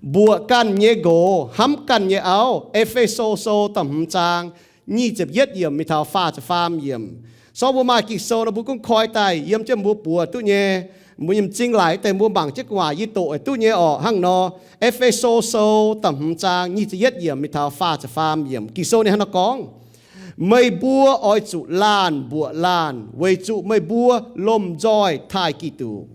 Mbuoqc ganh nyei nqox, hnamv ganh nyei auv. E^fe^so Sou da'hmz zaang nyic ziepc yietv yiemc mingh taux faah ziepc faam yiemc. Sorng mbuo maaih Ging-Sou nor mbuo gunv koi daaih yiem jienv mbuo buoz duqv nyei. Mbuo nyei m'zing laaic deix mbuo mangc jienv gu'nguaaic yie doqc duqv nyei orqc. Hnangv nor, E^fe^so Sou da'hmz zaang nyic ziepc yietv yiemc mingh taux faah ziepc faam yiemc, Ging-Sou ninh hnangv nor gorngv, Meih mbuo oix zuqc laanh mbuoqc laanh, weic zuqc meih mbuo lomh nzoih taaih Giduc.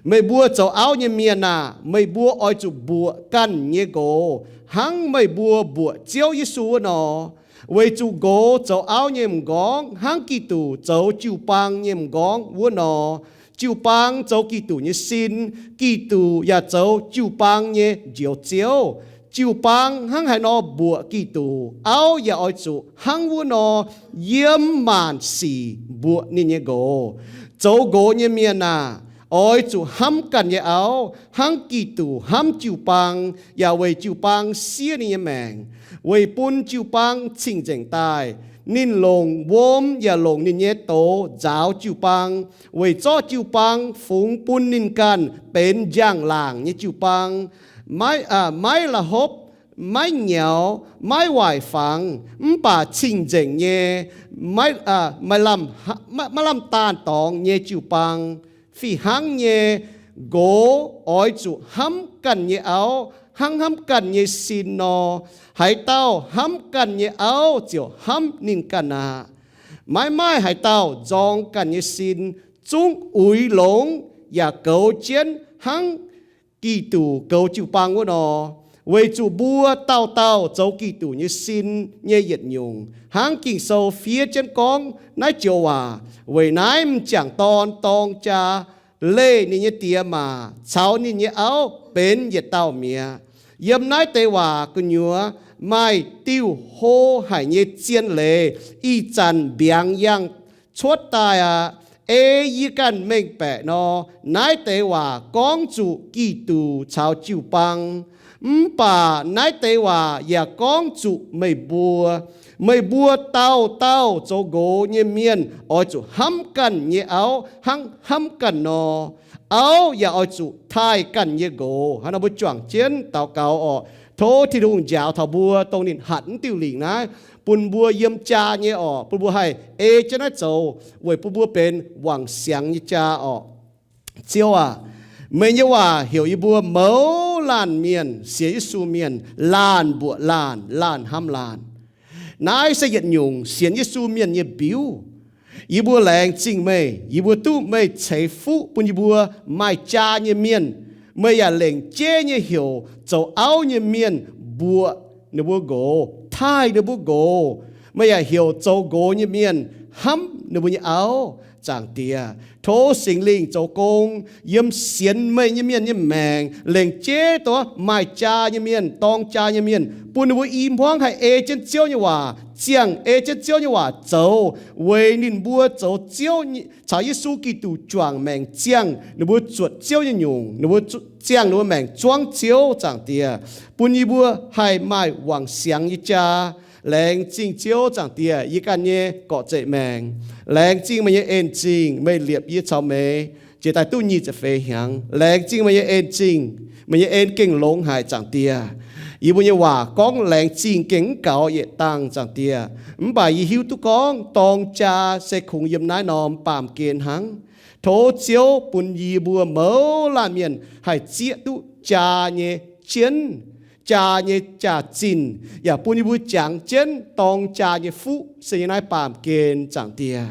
Meih mbuo zoux auv nyei mienh aah! Meih mbuo oix zuqc mbuoqc ganh nyei nqox hnangv meih mbuo mbuoqc Ziouv Yesu wuov nor. Weic zuqc nqox zoux auv nyei m'nqorngv hnangv Giduc zoux jiu-baang nyei m'nqorngv wuov nor. Jiu-baang zoux Giduc nyei sin, Giduc yaac zoux jiu-baang nyei Njoux Ziouv. Jiu-baang hnangv haaix nor mbuoqc Giduc, auv yaac oix zuqc hnangv wuov nor yiem maanc sic mbuoqc ninh nyei nqox. Zoux nqox nyei mienh aah! Oix zuqc hnamv ganh nyei auv hnangv Giduc hnamv jiu-baang, yaac weic jiu-baang siev ninh nyei maengc, weic bun jiu-baang cing-nzengc daaih. Ninh longc wuom yaac longc ninh nyei doz nzaaux jiu-baang, weic zorqv jiu-baang fungx bun ninh ganh benx njang-laangc nyei jiu-baang, maiv, maiv la'hopv, maiv nyaux, maiv waaic fangx, mv baac cing-nzengc nyei, maiv, maiv lamh daanh dorngx nyei jiu-baang. Fih hnangv nyei, nqox oix zuqc hnamv ganh nyei auv hnangv hnamv ganh nyei sin nor. Haaix dauh hnamv ganh nyei auv ziouc hnamv ninh ganh aqv. Maiv maaih haaix dauh nzorng ganh nyei sin, zungv uix longx yaac goux jienv hnangv Giduc goux jiu-baang wuov nor. Weic zuqc mbuo dauh dauh zoux Giduc nyei sin nyei yietc nyungc, hnangv Ging-Sou fiev jienv gorngv naaiv joux waac, Weic naaiv m'jangc dorn dorng jaa, leih ninh nyei die maac caux ninh nyei auv benx yietc dauh mi'aqv. Yiem naaiv deix waac gu'nyuoz maaih diuh hlo haic nyei zien leiz ih zanc mbiaangx yangh cuotv daaih aqv. Ei yie ganh mengh baeqc nor, naaiv deix waac gorngv zuqc Giduc caux jiu-baang. Mv baac naaiv deix waac yaac gorngv zuqc meih mbuo. Meih mbuo dauh dauh zoux nqox nyei mienh oix zuqc hnamv ganh nyei auv hnangv hnamv ganh nor. Auv yaac oix zuqc taaih ganh nyei nqox. Hnangv nor mbuo juangc jienv daux gaux orqc. Tov Tin-Hungh njaaux taux mbuo, dongh ninh hatc mv diuh lingc naaiv bun mbuo yiem jaa nyei orqc, bun mbuo haih ei jienv naaiv zoux, weic bun mbuo benx wangc siangx nyei jaa orqc. Ziouv aac, meih nyei waac heuc yie mbuo mouz laanh mienh, sienx Yesu mienh, laanh mbuoqc laanh, laanh hnamv laanh. Naaiv se yietc nyungc sienx Yesu mienh nyei mbiuv. Yie mbuo laengz zingh meih, yie mbuo duqv meih ceix fuqv bun yie mbuo maaih jaa nyei mienh. Meih yaac lengc jeiv nyei heuc zoux auv nyei mienh mbuoqc ninh mbuo nqox, taaih ninh mbuo nqox. Meih yaac heuc zoux nqox nyei mienh hnamv ninh mbuo nyei auv. Zaangc Diex, tov Singx Lingh zoux gong yiem sienx meih nyei mienh nyei maengc, lengc jeiv duqv maaih jaa nyei mienh, dorng jaa nyei mienh, bun ninh mbuo i hmuangv haih ei jienv Ziouv nyei waac, ziangh ei jienv Ziouv nyei waac zoux, weic ninh mbuo zoux Ziouv caux Yesu Giduc juangc maengc ziangh ninh mbuo zuotc Ziouv nyei nyungc, ninh mbuo ziangh ninh mbuo maengc zuangv Ziouv. Zaangc Diex, bun yie mbuo haih maaih wangc siangx nyei jaa. Laengz zingh Ziouv. Zaangc Diex, yie ganh nyei gorqv-zeic maengc, laengz zingh meih nyei en-zingh, meih liepc yie caux meih jiex daaih duqv nyic ziepc feix hnyangx. Laengz zingh meih nyei en-zingh, meih nyei en gengh longx haic. Zaangc Diex, yie mbuo nyei waac gorngv laengz zingh gengh mv gaux yietc dangh. Zaangc Diex, mv baac yie hiuv duqv gorngv dorng jaa se kungx yiem naaiv norm baamh gen hnangv. Tov Ziouv bun yie mbuo mouz laanh mienh haih zieqv duqv jaa nyei jienv, jaa nyei jaax-zinh, yaac bun yie mbuo jangx jienv dorng jaa nyei fuqv se nyei naaiv baamh gen. Zaangc Diex,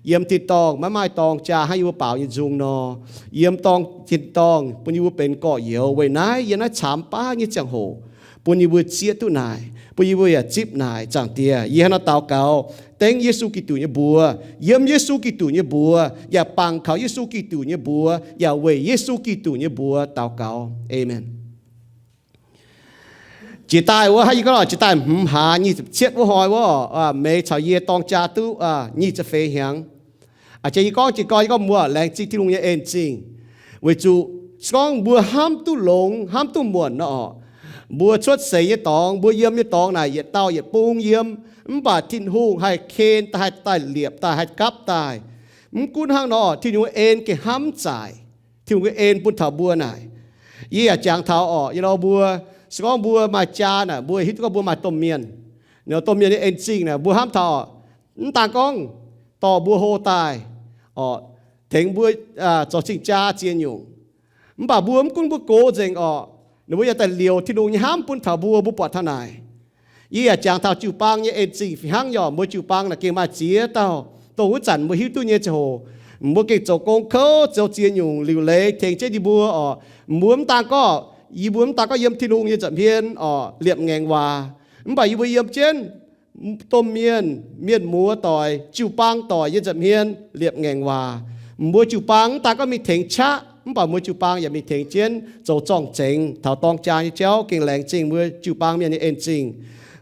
yiem tin-dorngh maiv maaih dorng jaa hnangv yie mbuo baaux nyei nzung nor. Yiem dorng, tin-dorngh bun yie mbuo benx gorx-youz. Weic naaiv yiem naaiv caamx baav nyei ziangh hoc bun yie mbuo zieqv duqv naaic, bun yie mbuo yaac zipv naaic. Zaangc Diex, yie hnangv naaiv daux gaux dengv Yesu Giduc nyei mbuox, yiem Yesu Giduc nyei mbuox, yaac bangc kaux Yesu Giduc nyei mbuox, yaac weic Yesu Giduc nyei mbuox daux gaux. Aamen. Jiex daaih wuov, hnangv yie gorngv lorqc, jiex daaih hmz hlaax nyic ziepc cietv wuov hnoi wuov, meih caux yie dorng jaa duqv nyic ziepc feix hnyangx. Aa, yie gorngv jiex gorn yie gorngv mbuo laengz zingh Tin-Hungh nyei en-zingh, weic zuqc se gorngv mbuo hnamv duqv longx, hnamv duqv muonc nor orqc, mbuo cuotv seix nyei dorngx, mbuo yiem nyei dorngx naaic yietc dauh yietc bung yiem, mv baac Tin-Hungh haih ken daaih, haih daaih liepc daaih, haih gapv daaih. Mv gunv hnangv nor, Tin-Hungh en gengh hnamv zaaic. Tin-Hungh en bun taux mbuo naaic, Yie yaac jangx taux orqc, yie nor mbuo, se gorngv mbuo maaih jaa naaic, mbuo hiuv duqv gorngv mbuo maaih domh mienh. Nor domh mienh nyei en zingh naaic, mbuo hnamv taux orqc, mv daan gorngv dorh mbuo hlo daaih orqc, tengx mbuo zoux cing-jaa ziex nyungc. Mv baac mbuo mv gunv mbuo gox nzengc orqc, ninh mbuo yaac daaih liouc Tin-Hungh nyei hnamv bun taux mbuo, mbuo buatc taux naaic. Yie yaac jangx taux jiu-baang nyei en zingh fih hnangv nyei orqc. Mbuo jiu-baang naaic gengh maaih ziex dauh, dongh wuov zanc mbuo hiuv duqv nyei ziangh hoc, mbuo gengh zoux gong kouv, zoux ziex nyungc liuc leiz tengx jienv ninh mbuo orqc. Mbuo mv daan gorngv, yie mbuo mv daan gorngv yiem Tin-Hungh nyei nza'hmien orqc liepc ngaengc waac, mv baac yie mbuo yiem jienv domh mienh, mienh muoz doic, jiu-baang doic nyei nza'hmien liepc ngaengc waac. Mbuo jiu-baang mv daan gorngv mingh tengx qaqv, mv baac mbuo jiu-baang yaac mingh tengx jienv zoux zorng-zengx taux dorng jaa nyei jauv. Gengh laengz zingh mbuo jiu-baang mienh nyei en zingh.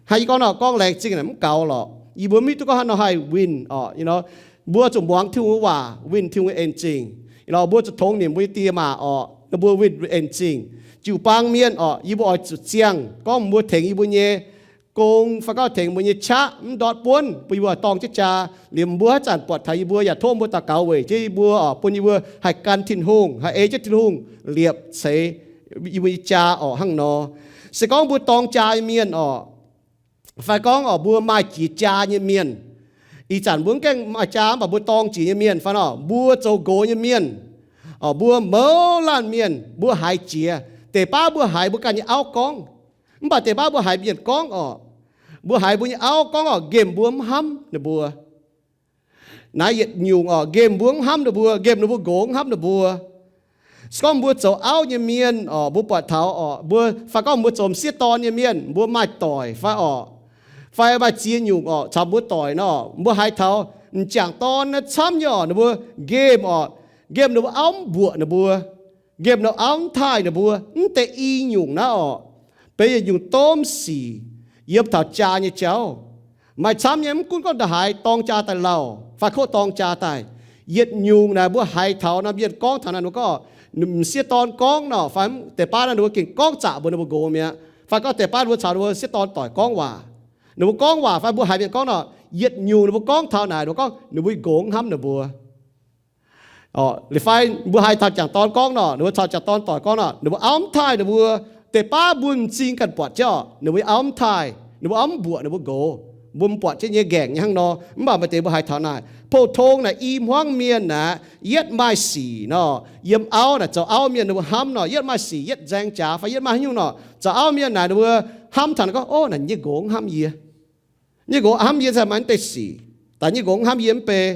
Hnangv yie gorngv nor, gorngv laengz zingh naaic mv gaux lorqc. Yie mbuo mv hiuv duqv gorngv haaix nor haih winh orqc, yie nor, mbuo zuqc muangx Tin-Hungh nyei waac, winh Tin-Hungh nyei en zingh. Yie nor mbuo zuqc tongx nimc mbuo nyei die maa orqc, nor mbuo winh en zingh. Jiu-baang mienh orqc, yie mbuo oix zuqc ziangh gorngv mbuo tengx yie mbuo nyei gong fai gorngv tengx mbuo nyei qaqv mv ndortv buonv bun yie mbuo dorng jienv jaa. Liemh mbuo haaix zanc buatc taux yie mbuo yaac tov mbuo daux gaux weic jienv yie mbuo orqc, bun yie mbuo haih gan Tin-Hungh, haih ei jienv Tin-Hungh liepc ceix yie mbuo nyei jaa orqc. Hnangv nor, se gorngv mbuo dorng jaa nyei mienh orqc, fai gorngv orqc mbuo maaih jiex jaa nyei mienh, ih zanc mbuo mv gaengh maaih jaa mv baac mbuo dorng jiex nyei mienh fai nor, mbuo zoux nqox nyei mienh orqc, mbuo mouz laanh mienh mbuo haiz jiex. Deix baav mbuo haiz mbuo ganh nyei auv gorngv, mv baac deix baav mbuo haiz mienh gorngv orqc, mbuo haiz mbuo nyei auv gorngv orqc, nqemh mbuo mv hnamv ninh mbuo. Naaiv yietc nyungc orqc, nqemh mbuo mv hnamv ninh mbuo, nqemh ninh mbuo nqox mv hnamv ninh mbuo. Se gorngv mbuo zoux auv nyei mienh orqc, mbuo buatc taux orqc, mbuo fai gorngv mbuo zoux m'sieqv dorn nyei mienh, mbuo maaih doic fai orqc, fai maaih ziex nyungc orqc caux mbuo doic nor, mbuo haiz taux m'jangc dorn naaiv camv nyei orqc, ninh mbuo nqemh orqc, nqemh ninh mbuo auv mv mbuoqc ninh mbuo, nqemh ninh mbuo auv mv taaih ninh mbuo. Mv deix i nyungc naaiv orqc, benx yietc nyungc domh sic yiem taux jaa nyei jauv. Maaih camv nyei, mv gunv gorngv ndongc haaix dorng jaa daaih lauh fai koqv dorng jaa daaih, yietc nyungc naaic mbuo haiz taux nor, mienh gorngv taux naaic, ninh mbuo gorngv, m'sieqv dorn gorngv nor, fai deix baav naaiv ninh mbuo gengh gorngv zaqc mbuox ninh mbuo nqox mi'aqv, fai gorngv deix baav ninh mbuo caux ninh mbuo m'sieqv dorn doic gorngv waac, ninh mbuo gorngv waac fai mbuo haiz mienh gorngv nor, yietc nyungc ninh mbuo gorngv taux naaic, ninh mbuo gorngv ninh mbuo nqox mv hnamv ninh mbuo. Liuz fai mbuo haiz taux m'jangc dorn gorngv nor, ninh mbuo caux m'jangc dorn doic gorngv nor, ninh mbuo auv mv taaih ninh mbuo. Deix baav mbuo m'zing ganh buatc jienv orqc, ninh mbuo auv mv taaih, ninh mbuo auv mv mbuoqc ninh mbuo nqox. Mbuo mv buatc jienv nyei nqaengc nyei hnangv nor, mv baac maaih deix mbuo haiz taux naaic. Pou-tong naaic i hmuangv mienh naaic, yietv maaih sic nor, yiem auv naaic zoux auv mienh ninh mbuo hnamv nor, yietv maaih sic, yietv nzaeng jaax fai yietv maaih haaix nyungc nor, zoux auv mienh naaic ninh mbuo hnamv taux naaic gorngv, ov, naaic nyei nqox mv hnamv yie. Nyei nqox hnamv yie se maaih deix sic, daaih nyei nqox mv hnamv yie mv bei.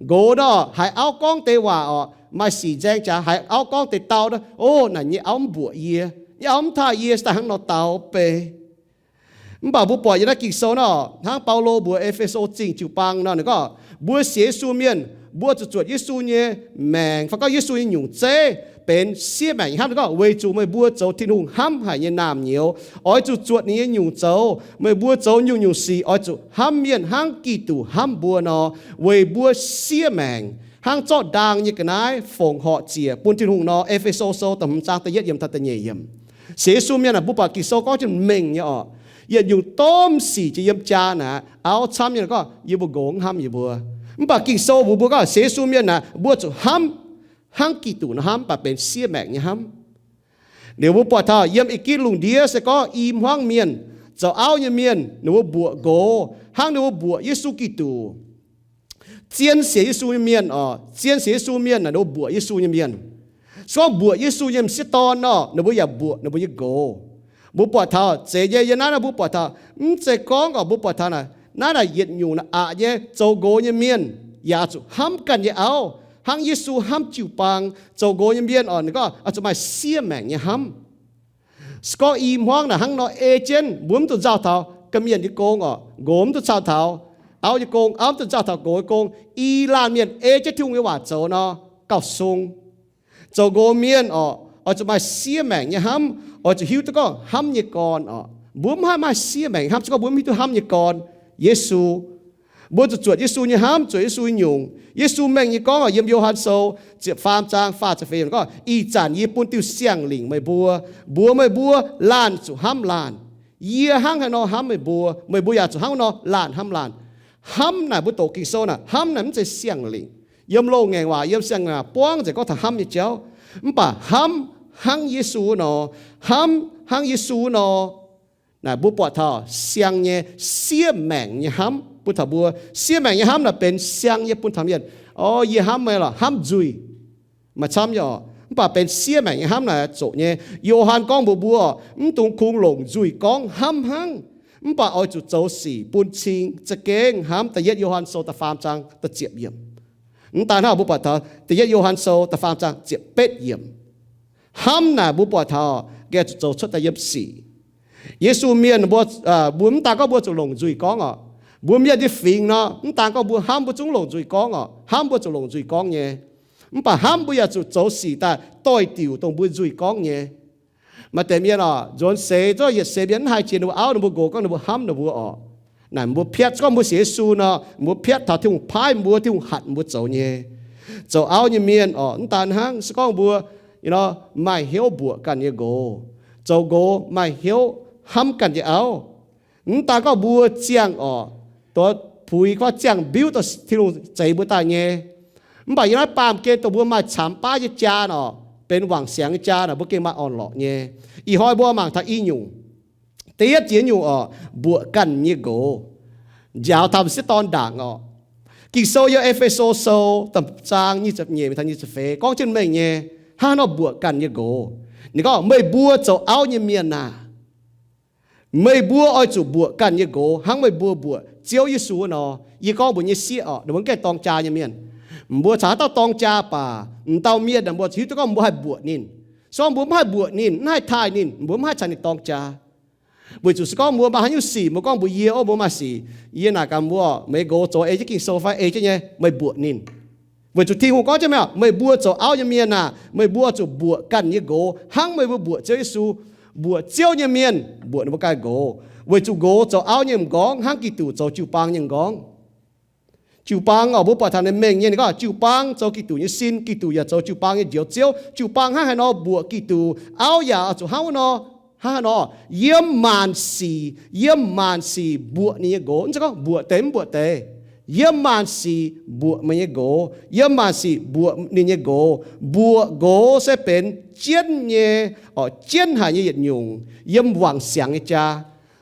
Nqox nor, haiz auv gorngv deix waac orqc, maaih sic nzaeng jaax, haiz auv gorngv deix dau nor, ov, naaic nyei auv mv mbuoqc yie, nyei auv mv taaih yie, se daaih hnangv nor dau bei. Mv baac mbuo buatc yiem naaiv Ging-Sou nor, hnangv Baulo mbuox E^fe^so Zingh jiu-baang nor, ninh gorngv, mbuo sienx Yesu mienh, mbuo zuqc zuotc Yesu nyei maengc, fai gorngv Yesu nyei nyungc zeiv benx siev maengc nyei hnamv. Ninh gorngv, weic zuqc meih mbuo zoux Tin-Hungh hnamv haic nyei naamh nyouz, oix zuqc zuotc ninh nyei nyungc zoux. Meih mbuo zoux nyungc-nyungc sic oix zuqc hnamv mienh hnangv Giduc hnamv mbuo nor, weic mbuo siev maengc hnangv zorqv ndaang nyei ga'naaiv fongc horc ziec bun Tin-Hungh nor. E^fe^so Sou da'hmz zaang da'yietv yiemc taux da'nyeic yiemc. Sienx Yesu mienh aah, mbuo buatc Ging-Sou gorngv jienv mengh nyei orqc. Yietc nyungc domh sic jiex yiem jaa naaic, auv camv nyei gorngv, yie mbuo nqox mv hnamv yie mbuo. Mv baac Ging-Sou mbuox mbuo gorngv, sienx Yesu mienh naaic, mbuo zuqc hnamv hnangv Giduc nor hnamv, mv baac benx siev maengc nyei hnamv. Liuz mbuo buatc taux yiem Ginv-Lungh ndiev se gorngv i hmuangv mienh, zoux auv nyei mienh, ninh mbuo mbuoqc nqox hnangv ninh mbuo mbuoqc Yesu Giduc. Zien sienx Yesu nyei mienh orqc, zien sienx Yesu mienh naaic ninh mbuo mbuoqc Yesu nyei mienh. Se gorngv mbuoqc Yesu nyei m'sieqv dorn nor, ninh mbuo yaac mbuoqc ninh mbuo nyei nqox. Mbuo buatc taux zeiz nyei, yiem naaiv nor mbuo buatc taux, mv zeiz gorngv orqc, mbuo buatc taux naaic, naaiv naaic yietc nyungc naaic aqc nyei, zoux nqox nyei mienh yaac zuqc hnamv ganh nyei auv hnangv Yesu hnamv jiu-baang. Zoux nqox nyei mienh orqc, ninh gorngv oix zuqc maaih siev maengc nyei hnamv. Se gorngv i hmuangv naaic hnangv nor ei jienv, mbuo mv dungx nzauh taux ga'mienh nyei gong orqc, nqox mv dungx nzauh taux auv nyei gong, auv mv dungx nzauh taux nqox nyei gong. I laanh mienh ei jienv Tin-Hungh nyei waac zoux nor, gauh sung. Zoux nqox mienh orqc, oix zuqc maaih siev maengc nyei hnamv, oix zuqc hiuv duqv gorngv hnamv nyei gorn orqc. Mbuo mv haih maaih siev maengc hnamv se gorngv mbuo mv hiuv duqv hnamv nyei gorn, Yesu. Mbuo zuqc zuotc Yesu nyei hnamv, zuotc Yesu nyei nyungc. Yesu mengh nyei gorngv yiem Yo^han Sou ziepc faam zaang faah ziepc feix yiemc gorngv, ih zanc yie bun diuh siang-lingc meih mbuo, mbuox meih mbuo laanh zuqc hnamv laanh. Yie hnangv haaix nor hnamv meih mbuo, meih mbuo yaac zuqc hnangv nor laanh hnamv laanh. Hnamv naaic mbuo doqc Ging-Sou naaic, hnamv naaic mv zeiz siang-lingc. Yiem loz-ngaengc waac, yiem siang-lingc waac buangv nzengc gorngv taux hnamv nyei jauv. Mv baac hnamv hnangv Yesu wuov nor, hnamv hnangv Yesu wuov nor. Naaic mbuo buatc taux siang nyei siev maengc nyei hnamv bun taux mbuo. Siev maengc nyei hnamv naaic benx siang nyei bun taux mienh. O, yie hnamv meih lorqc, hnamv nzuih. Maaih camv nyei oc, mv baac benx siev maengc nyei hnamv naaic zoqc nyei. Yo^han gorngv mbuox mbuo, mv dungx kungx longc nzuih gorngv hnamv hnangv, mv baac oix zuqc zoux sic bun cing za'gengh hnamv. Da'yietv Yo^han Sou da'faam zaang da'ziepc yiemc. Mv daan hnangv, mbuo buatc taux Da'yietv Yo^han Sou da'faam zaang ziepc betv yiemc. Hnamv naaic mbuo buatc taux gengh zuqc zoux cuotv daaih yiem sic. Yesu mienh mbuo, mbuo mv daan gorngv mbuo zuqc longc nzuih gorngv oc. Mbuo mienh nyei fingx nor, mv daan gorngv mbuo hnamv mbuo zungv longc nzuih gorngv oc. Hnamv mbuo zuqc longc nzuih gorngv nyei. Mv baac hnamv mbuo yaac zuqc zoux sic daaih doix-diuc dongh mbuo nzuih gorngv nyei. Maaih deix mienh oc, nzuonx seix zorqv yietc seix mienh mv haih jiex ninh mbuo auv, ninh mbuo nqox gorngv ninh mbuo hnamv ninh mbuo oc. Naaic mbuo piatv, se gorngv mbuo sienx Yesu nor, mbuo piatv taux Tin-Hungh paaiv mbuo, Tin-Hungh hatc mbuo zoux nyei. Zoux auv nyei mienh oc, mv daan hnangv, se gorngv mbuo maaih hnyouv mbuoqc ganh nyei nqox, zoux nqox maaih hnyouv hnamv ganh nyei auv. Mv daan gorngv mbuo ziangh oc, dongh puix gorngv ziangh mbiuv dongh Tin-Hungh zeix mbuo daaih nyei. Mv baac yiem naaiv baamh gen dongh mbuo maaih camx baav nyei jaa nor, benx wangc siangx nyei jaa nor, mbuo gengh maaih orn-lorqc nyei. Ih hnoi mbuo mangc taux i nyungc. Da'yietv jiex nyungc oc, mbuoqc ganh nyei nqox. Njaaux taux m'sieqv dorn ndaangc oc. Ging-Sou yiem E^fe^so Sou da'zaang nyic ziepc nyeic taux nyic ziepc feix gorngv jienv mengh nyei, hnangv haaix nor mbuoqc ganh nyei nqox. Ninh gorngv, meih mbuo zoux auv nyei mienh aah! Meih mbuo oix zuqc mbuoqc ganh nyei nqox hnangv meih mbuo mbuoqc Ziouv Yesu wuov nor. Yie gorngv mbuox nyei sieqv oc, ninh mbuo mv gaengh dorng jaa nyei mienh. Mbuo caux haaix dauh dorng jaa baac, m'dauh mienh naaic mbuo hiuv duqv gorngv mbuo haih mbuoqc ninh. Se gorngv mbuo mv haih mbuoqc ninh, mv haih taaih ninh, mbuo mv haih caux ninh dorng jaa. Weic zuqc se gorngv mbuo maaih haaix nyungc sic, mbuo gorngv mbuox yie, o, mbuo maaih sic, yie naaic gaax mbuo, meih nqox zoux ei jienv Ging-Sou fai ei jienv nyei, meih mbuoqc ninh. Weic zuqc Tin-Hungh gorngv jienv meih, meih mbuo zoux auv nyei mienh aah, meih mbuo zuqc mbuoqc ganh nyei nqox hnangv meih mbuo mbuoqc Ziouv Yesu. Mbuoqc Ziouv nyei mienh mbuoqc ninh mbuo ganh nqox, weic zuqc nqox zoux auv nyei m'nqorngv hnangv Giduc zoux jiu-baang nyei m'nqorngv. Jiu-baang oc, mbuo buatc taux ninh mengh nyei, ninh gorngv jiu-baang zoux Giduc nyei sin, Giduc yaac zoux jiu-baang nyei Njoux Ziouv. Jiu-baang hnangv haaix nor mbuoqc Giduc, auv yaac oix zuqc hnangv wuov nor. Hnangv haaix nor? Yiem maanc sic, yiem maanc sic mbuoqc ninh nyei nqox. Mv zeiz gorngv mbuoqc deix mv mbuoqc deix. Yiem maanc sic mbuoqc meih nyei nqox. Yiem maanc sic mbuoqc ninh nyei nqox. Mbuoqc nqox se benx jienv nyei, oc, jienv haic nyei yietc nyungc yiem wangc siangx nyei jaa.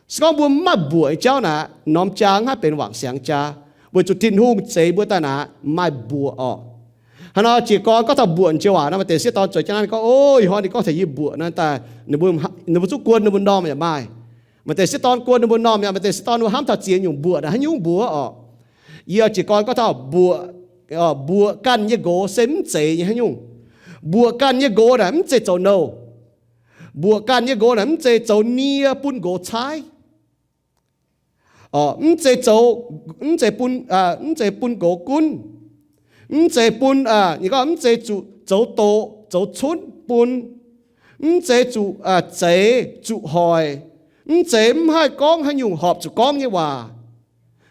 Se gorngv mbuo mv maaih mbuoqc nyei jauv naaic, norm jaa mv haih benx wangc siangx jaa, weic zuqc Tin-Hungh zeix mbuo daaih naaic maaih mbuoqc orqc. Hnangv nor jiez gorn gorngv taux mbuoqc joux waac nor, maaih deix sieqv dorn zueiz jienv naaiv gorngv, o, ih hnoi ninh gorngv taux yie mbuoqc naaiv daaih, ninh mbuo zuqc guon ninh mbuo m'normh yaac maaih. Maaih deix sieqv dorn guon ninh mbuo m'normh yaac maaih deix sieqv dorn ninh mbuo hnamv taux ziex nyungc mbuoqc naaic haaix nyungc mbuoqc orqc. Yie jiez gorn gorngv taux mbuoqc, mbuoqc ganh nyei nqox se mv zeiz nyei haaix nyungc. Mbuoqc ganh nyei nqox naaic mv zeiz zoux nouh. Mbuoqc ganh nyei nqox naaic mv zeiz zoux nie bun nqox caaiv. Mv zeiz zoux, mv zeiz bun, mv zeiz bun nqox gunv. Mv zeiz bun, ninh gorngv mv zeiz zuqc zoux doqc zoux cunv bun. Mv zeiz zuqc zeix zuqc hoic. Mv zeiz mv haih gorngv haaix nyungc horpc zuqc gorngv nyei waac.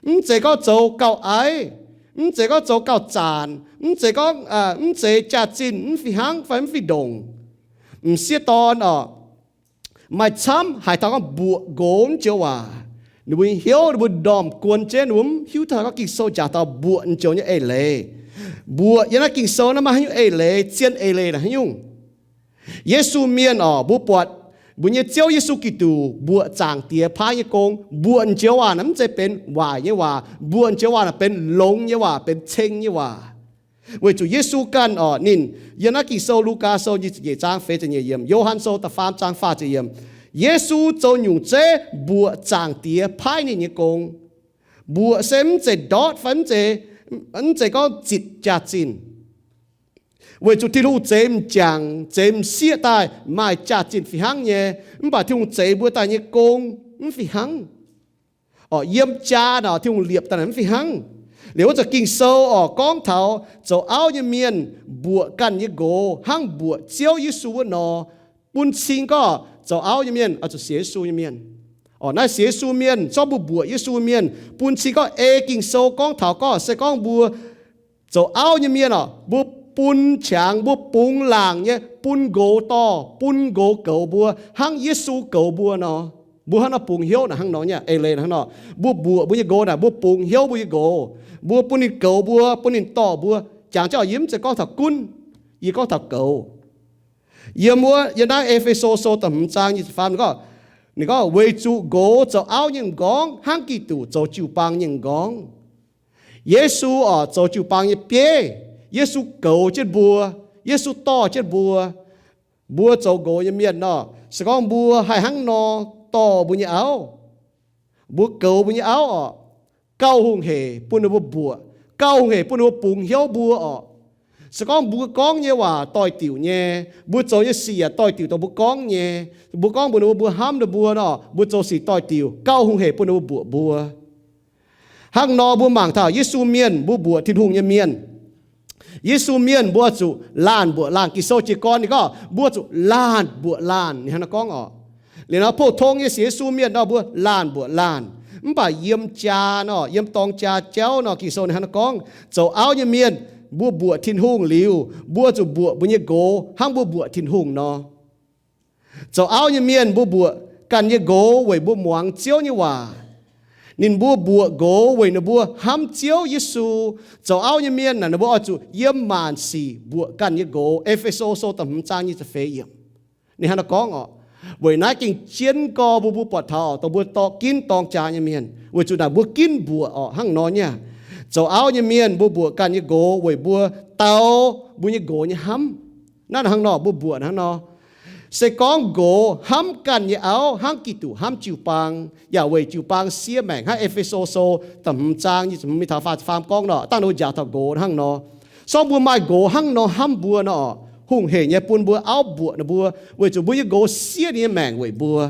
Mv zeiz gorngv zoux gauh aiv. Mv zeiz gorngv zoux gauh zaanc. Mv zeiz gorngv, mv zeiz jaax-zinh mv fih hnangv fai mv fih ndongc. M'sieqv dorn orqc, maaih camv haaix dauh gorngv mbuoqc nqox joux waac, ninh mbuo hnyouv ninh mbuo m'normh guon jienv, ninh mbuo mv hiuv taux gorngv Ging-Sou jangx taux mbuoqc joux nyei eix leiz. Mbuoqc yiem naaiv Ging-Sou naaiv maaih haaix nyungc eix leiz, zien eix leiz naaic haaix nyungc? Yesu mienh orqc, mbuo buatc mbuo nyei Ziouv Yesu Giduc mbuoqc Zaangc Diex paaiv nyei gong. Mbuoqc joux waac naaic mv zeiz benx waaic nyei waac. Mbuoqc joux waac naaic benx longx nyei waac, benx ceng nyei waac. Weic zuqc Yesu ganh orqc, ninh yiem naaiv Ging-Sou, Lugaa Sou nyic ziepc nyeic zaang feix ziepc nyeic yiemc, Yo^han Sou da'faam zaang faah ziepc yiemc, Yesu zoux nyungc zeiv mbuoqc Zaangc Diex paaiv ninh nyei gong. Mbuoqc se mv zeiz ndortv fai mv zeiz, mv zeiz gorngv zitc jaax-zinh. Weic zuqc Tin-Hungh zeix m'jangc, zeix m'sieqv daaih maaih jaax-zinh fih hnangv nyei, mv baac Tin-Hungh zeix mbuo daaih nyei gong mv fih hnangv. Orqc, yiem jaa naaic Tin-Hungh liepc daaih naaic mv fih hnangv. Liuz wuov zanc Ging-Sou orqc gorngv taux zoux auv nyei mienh mbuoqc ganh nyei nqox hnangv mbuoqc Ziouv Yesu wuov nor, bun cing gorngv zoux auv nyei mienh oix zuqc sienx Yesu nyei mienh. Orqc, naaiv sienx Yesu mienh, zorqv mbuo mbuoqc Yesu mienh, bun cing gorngv ei Ging-Sou gorngv taux gorngv se gorngv mbuo zoux auv nyei mienh orqc, mbuo bun qangx, mbuo bungx laangc nyei bun nqox dorh, bun nqox goux mbuo hnangv Yesu goux mbuo nor. Mbuo hnangv nor bungx hnyouv naaic hnangv nor nyei eix leiz hnangv nor. Mbuo mbuoqc mbuo nyei nqox naaic, mbuo bungx hnyouv mbuo nyei nqox. Mbuo bun ninh goux mbuo, bun ninh dorh mbuo. Jangx jienv orqc, yie mv zeiz gorngv taux gunv, yie gorngv taux goux. Yiem wuov, yiem naaiv E^fe^so Sou da'hmz zaang nyic ziepc faam ninh gorngv, ninh gorngv, weic zuqc nqox zoux auv nyei m'nqorngv hnangv Giduc zoux jiu-baang nyei m'nqorngv. Yesu oc, zoux jiu-baang nyei bieiv. Yesu goux jienv mbuo. Yesu dorh jienv mbuo. Mbuo zoux nqox nyei mienh nor, se gorngv mbuo haih hnangv nor dorh mbuo nyei auv, mbuo goux mbuo nyei auv oc, gauh hungh hec bun ninh mbuo mbuoqc, gauh hungh hec bun ninh mbuo bungx hnyouv mbuo oc. Se gorngv mbuo gorngv nyei waac doix-diuc nyei, mbuo zoux nyei sic yaac doix-diuc dongh mbuo gorngv nyei, mbuo gorngv mbuox ninh mbuo, mbuo hnamv ninh mbuo nor, mbuo zoux sic doix-diuc, gauh hungh hec bun ninh mbuo mbuoqc mbuo. Hnangv nor mbuo mangc taux Yesu mienh, mbuo mbuoqc Tin-Hungh nyei mienh. Yesu mienh mbuo zuqc laanh mbuoqc laanh. Ging-Sou jiez gorn ninh gorngv mbuo zuqc laanh mbuoqc laanh, ninh hnangv naaiv gorngv oc. Liuz nor, pou-tong nyei sienx Yesu mienh nor, mbuo laanh mbuoqc laanh. Mv baac yiem jaa nor, yiem dorng jaa jauv nor, Ging-Sou ninh hnangv naaiv gorngv, zoux auv nyei mienh, mbuo mbuoqc Tin-Hungh liuz, mbuo zuqc mbuoqc mbuo nyei nqox hnangv mbuo mbuoqc Tin-Hungh nor. Zoux auv nyei mienh mbuo mbuoqc ganh nyei nqox weic mbuo muangx Ziouv nyei waac. Ninh mbuo mbuoqc nqox weic ninh mbuo hnamv Ziouv Yesu. Zoux auv nyei mienh naaic, ninh mbuo oix zuqc yiem maanc sic mbuoqc ganh nyei nqox. E^fe^so Sou da'hmz zaang nyic ziepc feix yiemc. Ninh hnangv naaiv gorngv oc. Weic naaiv gengh jienv gorx mbuo, mbuo buatc taux dongh mbuo dorh ginv dorng jaa nyei mienh, weic zuqc naaic mbuo ginv mbuoqc oc, hnangv nor nyei. Zoux auv nyei mienh mbuo mbuoqc ganh nyei nqox weic mbuo dau mbuo nyei nqox nyei hnamv. Naaiv hnangv nor mbuo mbuoqc hnangv nor. Se gorngv nqox hnamv ganh nyei auv hnangv Giduc hnamv jiu-baang, yaac weic jiu-baang siev maengc, hnangv E^fe^so Sou da'hmz zaang nyic ziepc hmz mingh taux faah ziepc faam gorngv nor, dangh ninh mbuo njaaux taux nqox hnangv nor. Se gorngv mbuo maaih nqox hnangv nor hnamv mbuo nor, hungh hec nyei bun mbuo auv mbuoqc ninh mbuo, weic zuqc mbuo nyei nqox siev ninh nyei maengc weic mbuo.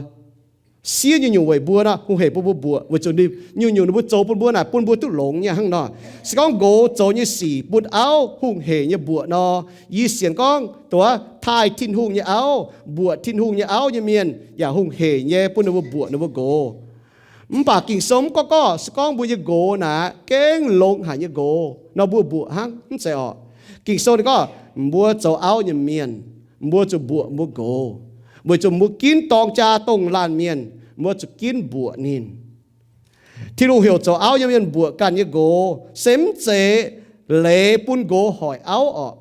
Siev nyungc-nyungc weic mbuo nor, hungh hec bun mbuo mbuoqc, weic zuqc nyungc-nyungc ninh mbuo zoux bun mbuo naaic, bun mbuo duqv longx nyei hnangv nor. Se gorngv nqox zoux nyei sic bun auv hungh hec nyei mbuoqc nor, yie sienx gorngv duqv taaih Tin-Hungh nyei auv, mbuoqc Tin-Hungh nyei auv nyei mienh yaac hungh hec nyei bun ninh mbuo mbuoqc ninh mbuo nqox. Mv baac Ging-Sou mv gorngv gorngv se gorngv mbuo nyei nqox naaic gengh longx haic nyei nqox nor, mbuo mbuoqc hnangv mv zeiz orqc. Ging-Sou ninh gorngv mbuo zoux auv nyei mienh, mbuo zuqc mbuoqc mbuo nqox, weic zuqc mbuo ginv dorng jaa dongh laanh mienh, mbuo zuqc ginv mbuoqc ninh. Tin-Hungh heuc zoux auv nyei mienh mbuoqc ganh nyei nqox, se mv zeiz leiz bun nqox hoic auv orqc.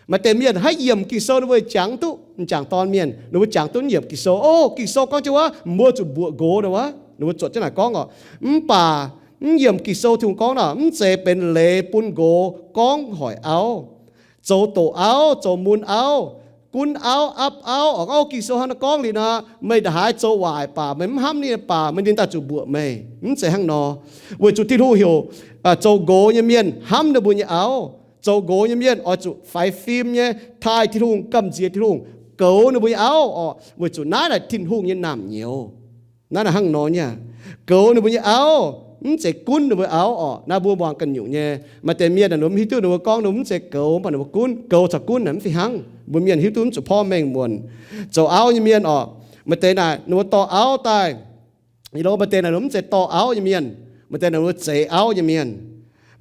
Maaih deix mienh haiv yiemc Ging-Sou ninh mbuo jangx duqv, m'jangc dorn mienh ninh mbuo jangx duqv mv yiemc Ging-Sou. O, Ging-Sou gorngv jienv wuov mbuo zuqc mbuoqc nqox nor wuov, ninh mbuo zuotc jienv naaic gorngv orqc. Mv baac mv yiemc Ging-Sou Tin-Hungh gorngv nor, mv zeiz benx leiz bun nqox gorngv hoic auv, zoux doqc auv, zoux mun auv, gunv auv, apv auv orqc. O, Ging-Sou hnangv naaiv gorngv liuz nor, meih ndaaih haaix zoux waaic baac, meih mv hnamv ninh baac, meih ninh daaih zuqc mbuoqc meih. Mv zeiz hnangv nor. Weic zuqc Tin-Hungh heuc zoux nqox nyei mienh hnamv ninh mbuo nyei auv. Zoux nqox nyei mienh oix zuqc faix fim nyei taaih Tin-Hungh, gamh nziex Tin-Hungh, goux ninh mbuo nyei auv orqc, weic zuqc naaiv naaic Tin-Hungh nyei naamh nyouz. Naaiv naaic hnangv nor nyei, goux ninh mbuo nyei auv, mv zeiz gunv ninh mbuo auv orqc. Naaiv mbuo muangx ganh nyungc nyei. Maaih deix mienh naaic ninh mbuo mv hiuv duqv ninh mbuo gorngv ninh mbuo mv zeiz goux, mv baac ninh mbuo gunv, goux caux gunv naaic mv fih hnangv. Mbuo mienh hiuv duqv mv zuqc porv mengh muonc. Zoux auv nyei mienh orqc, maaih deix naaic ninh mbuo dorh auv daaih, maaih deix naaic ninh mbuo mv zeiz dorh auv nyei mienh, maaih deix naaic ninh mbuo zeix auv nyei mienh,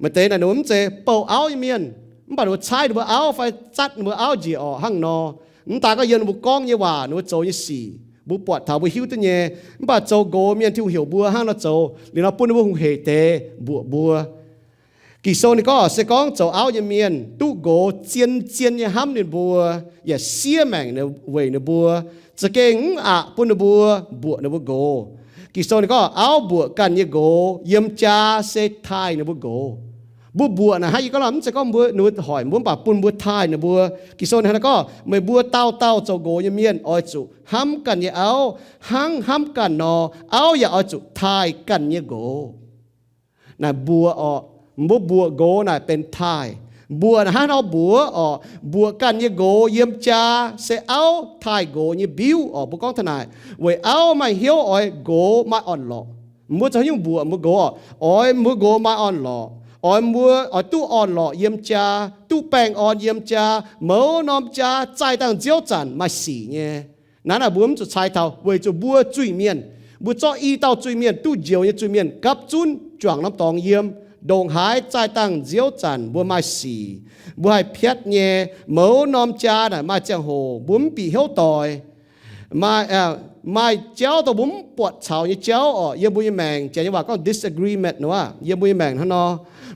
maaih deix naaic ninh mbuo mv zeiz bouh auv nyei mienh, mv baac ninh mbuo caaiv ninh mbuo auv fai zatv ninh mbuo auv njiec orqc hnangv nor. Mv daaih gorngv yiem ninh mbuo gorngv nyei waac, ninh mbuo zoux nyei sic, mbuo buatc taux mbuo hiuv duqv nyei. Mv baac zoux nqox mienh Tin-Hungh heuc mbuo hnangv nor zoux liuz nor bun ninh mbuo hungh hec deix mbuoqc mbuo. Ging-Sou ninh gorngv se gorngv zoux auv nyei mienh duqv nqox zien-zien nyei hnamv ninh mbuo, yaac siev maengc weic ninh mbuo, za'gengh mv aqc bun ninh mbuo mbuoqc ninh mbuo nqox. Ging-Sou ninh gorngv auv mbuoqc ganh nyei nqox yiem jaa se taaih ninh mbuo nqox. Mbuo mbuoqc naaic hnangv yie gorngv nor, mv zeiz gorngv mbuo, ninh mbuo hoic mbuo mv baac bun mbuo taaih ninh mbuo. Ging-Sou ninh hnangv naaiv gorngv meih mbuo dauh dauh zoux nqox nyei mienh oix zuqc hnamv ganh nyei auv hnangv hnamv ganh nor, auv yaac oix zuqc taaih ganh nyei nqox. Naaic mbuoqc orqc, mbuo mbuoqc nqox naaic benx taaih. Mbuoqc naaic hnangv nor mbuoqc orqc, mbuoqc ganh nyei nqox yiem jaa se auv taaih nqox nyei mbiuv orqc. Mbuo gorngv taux naaic weic auv maaih hnyouv oix nqox maaih orn-lorqc. Mbuo zoux haaix nyungc mbuoqc mbuo nqox orqc? Oix mbuo nqox maaih orn-lorqc, oix mbuo oix duqv orn-lorqc yiem jaa, duqv baengh orn yiem jaa, mouz norm jaa zaaih dangh nziouv zanc maaih sic nyei. Naaiv naaic mbuo mv zuqc cai taux weic zuqc mbuo zuiz-mienh, mbuo zorqv i dauh zuiz-mienh, duqv njoux nyei zuiz-mienh gapv zunv juangc norm dorngx yiem, ndongc haaix zaaih dangh nziouv zanc mbuo maaih sic, mbuo haih piatv nyei. Mouz norm jaa naaic maaih ziangh hoc mbuo mv bieqc hnyouv doic. Maaih, maaih jauv dongh mbuo mv buatc caux nyei jauv orqc, yiem mbuo nyei maengc, janx nyei waac gorngv disagreement nor, yiem mbuo nyei maengc hnangv nor.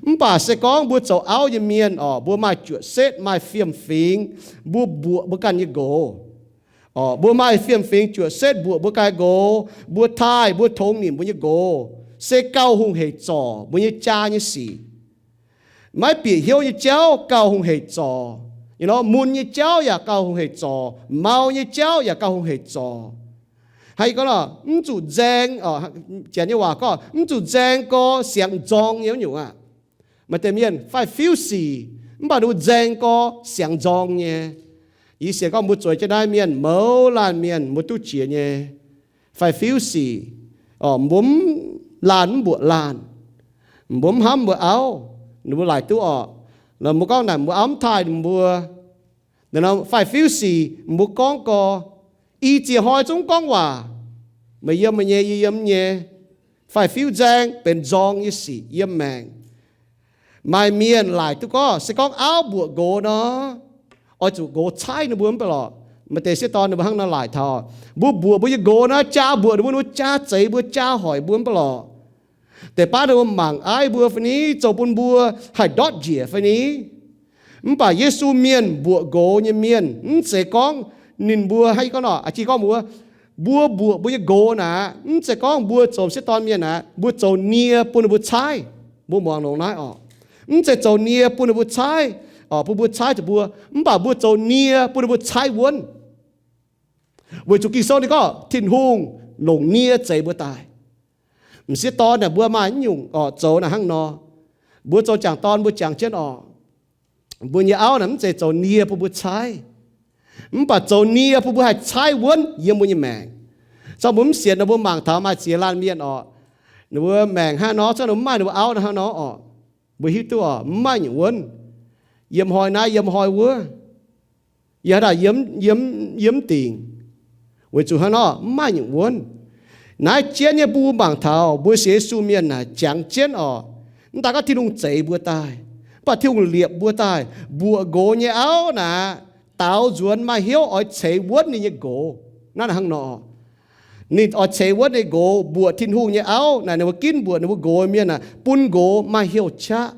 Mv baac se gorngv mbuo zoux auv nyei mienh orqc, mbuo maaih juoqc setv, maaih fiem-fingx, mbuo mbuoqc mbuo ganh nyei nqox. Mbuo maaih fiem-fingx juoqc setv mbuoqc mbuo ganh nqox, mbuo taaih, mbuo tongx nimc mbuo nyei nqox, se gauh hungh heic zorc mbuo nyei jaa nyei sic. Maiv bieqc hnyouv nyei jauv gauh hungh heic zorc. Mun nyei jauv yaac gauh hungh heic zorc. Mau nyei jauv yaac gauh hungh heic zorc. Haaix gorngv mv zuqc nzaeng, Janx nyei waac gorngv mv zuqc nzaeng gorx siangx nzorng nyei wuov nyungc aqv. Maaih deix mienh faix-fiuv sic, mv baac ninh mbuo nzaeng gorx siangx nzorng nyei. Yie sienx gorngv mbuo zueiz jienv naaiv mienh, mouz laanh mienh mbuo duqv jiex nyei. Faix-fiuv sic, mbuo mv laanh mv mbuoqc laanh, mbuo mv hnamv mbuo auv, ninh mbuo laaic duqv orqc. Mbuo gorngv naaic mbuo auv mv taaih ninh mbuo. Faix-fiuv sic mbuo gorngv gorx, i ziex hnoi zungv gorngv waac, meih yiem meih nyei, yie yiem yie nyei. Faix-fiuv nzaeng benx nzorng nyei sic yiem maengc. Maaih mienh laaic duqv gorngv se gorngv auv mbuoqc nqox nor, oix zuqc nqox caaiv ninh mbuo mv baac lorqc. Maaih deix sieqv dorn ninh mbuo hnangv nor laaic taux, mbuo mbuoqc mbuo nyei nqox naaiv, jaa mbuoqc ninh mbuo, ninh mbuo jaa zeiz mbuo, jaa hoic mbuo mv baac lorqc. Deix baav ninh mbuo mangc aiv mbuo fai ni, zoux bun mbuo haih ndortv njiec fai ni. Mv baac Yesu mienh mbuoqc nqox nyei mienh, mv zeiz gorngv ninh mbuo hnangv gorngv nor, jiex gorngv mbuo, mbuo mbuoqc mbuo nyei nqox naaic, mv zeiz gorngv mbuo zoux sieqv dorn mienh naaic, mbuo zoux nie bun ninh mbuo caaiv. Mbuo muangx longx naaiv orqc. Mv zeiz zoux nie bun ninh mbuo caaiv, bun mbuo caaiv zuqc mbuo, mv baac mbuo zoux nie bun ninh mbuo caaiv wuonv. Weic zuqc Ging-Sou ninh gorngv Tin-Hungh longc nie zeix mbuo daaih. M'sieqv dorn naaic mbuo maaih nyungc orqc zoux naaic hnangv nor. Mbuo zoux jangc dorn mbuo jangx jienv orqc. Mbuo nyei auv naaic mv zeiz zoux nie bun mbuo caaiv, mv baac zoux nie bun mbuo haih caaiv wuonv yiem mbuo nyei maengc. Cau mbuo mv sienx nor mbuo mangc taux maaih ziex laanh mienh orqc, ninh mbuo maengc hnangv nor, cau ninh mbuo mv maaih ninh mbuo auv naaiv hnangv nor orqc. Mbuo hiuv duqv orqc, mv maaih nyungc wuonv. Yiem hnoi naaiv, yiem hnoi wuov, yiem, yiem mv dingc. Weic zuqc hnangv nor mv maaih nyungc wuonv. Naaiv jienv nyei mbuo mangc taux mbuo sienx Yesu mienh naaic jangx jienv orqc, mv daaih gorngv Tin-Hungh zeix mbuo daaih, mv baac Tin-Hungh liepc mbuo daaih. Mbuoqc nqox nyei auv naaic, daaux nzuonx maaih hnyouv oix ceix wuonv ninh nyei nqox. Naaiv hnangv nor, ninh oix ceix wuonv ninh nqox. Mbuoqc Tin-Hungh nyei auv naaic, ninh mbuo ginv mbuoqc ninh mbuo nqox mienh naaic, bun nqox maaih hnyouv qaqv.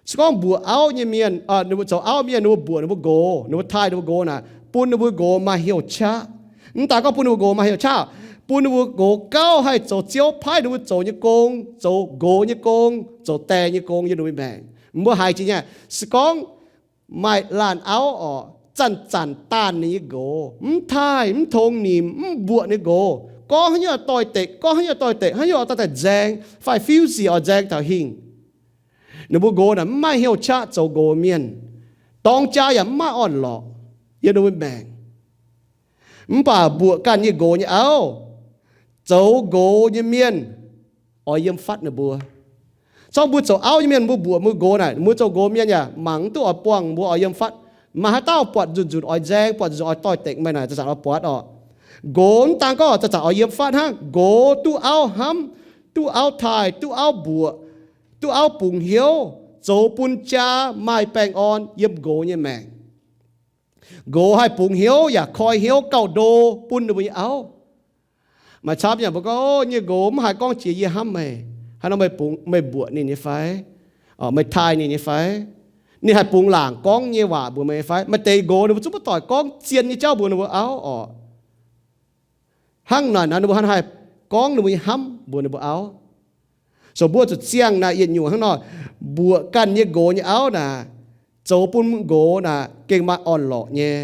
Se gorngv mbuoqc auv nyei mienh, ninh mbuo zoux auv mienh, ninh mbuo mbuoqc ninh mbuo nqox, ninh mbuo taaih ninh mbuo nqox naaic, bun ninh mbuo nqox maaih hnyouv qaqv. Mv daaih gorngv bun ninh mbuo nqox maaih hnyouv qaqv, bun ninh mbuo nqox gauh haih zoux Ziouv paaiv ninh mbuo zoux nyei gong, zoux nqox nyei gong, zoux die nyei gong yiem ninh mbuo maengc. Mbuo haiz jiex nyei, se gorngv maaih laanh auv orqc, zanc-zanc daanh ninh nyei nqox, mv taaih, mv tongx nimc, mv mbuoqc ninh nqox, gorngv haaix nyungc doix-dekc, gorngv haaix nyungc doix-dekc, haaix nyungc daaih daaih nzaeng, faix-fiuv sic oix nzaeng taux hingh. Ninh mbuo nqox naaic mv maaih hnyouv qaqv zoux nqox mienh, dorng jaa yaac mv maaih orn-lorqc yiem ninh mbuo maengc. Mv baac mbuoqc ganh nyei nqox nyei auv, zoux nqox nyei mienh oix yiem fatv ninh mbuo. Zorngv mbuo zoux auv nyei mienh, mbuo mbuoqc mbuo nqox naaic, mbuo zoux nqox mienh yaac mangc mv duqv oix buangh mbuo oix yiem fatv. Maaih haaix dauh buatc nzunc-nzunc oix nzaeng, buatc nzunc oix doix-dekc, meih naaic zanc-zanc oix buatc orqc. Nqox mv daan gorngv zanc-zanc oix yiem fatv hnangv. Nqox duqv auv hnamv, duqv auv taaih, duqv auv mbuoqc, duqv auv bungx hnyouv, zoux bun jaa maaih baengh orn yiem nqox nyei maengc. Nqox haih bungx hnyouv yaac koi hnyouv gauh ndo bun ninh mbuo nyei auv. Maaih camv yaac mbuo gorngv, O, yie nyei nqox mv haiz gorngv jiex yie hnamv meih. Haaix nor meih bungx, meih mbuoqc ninh nyei fai? Meih taaih ninh nyei fai? Ninh haih bungx laangc gorngv nyei waac mbuox meih nyei fai? Maaih deix nqox ninh mbuo zungv maiv doic gorngv zien nyei jauv mbuox ninh mbuo auv orqc. Hnangv naaic nor ninh mbuo hnangv haih gorngv ninh mbuo nyei hnamv mbuox ninh mbuo auv. So mbuo zuqc ziangh naaic yietc nyungc hnangv nor, mbuoqc ganh nyei nqox nyei auv naaic, zoux bun nqox naaic gengh maaih orn-lorqc nyei,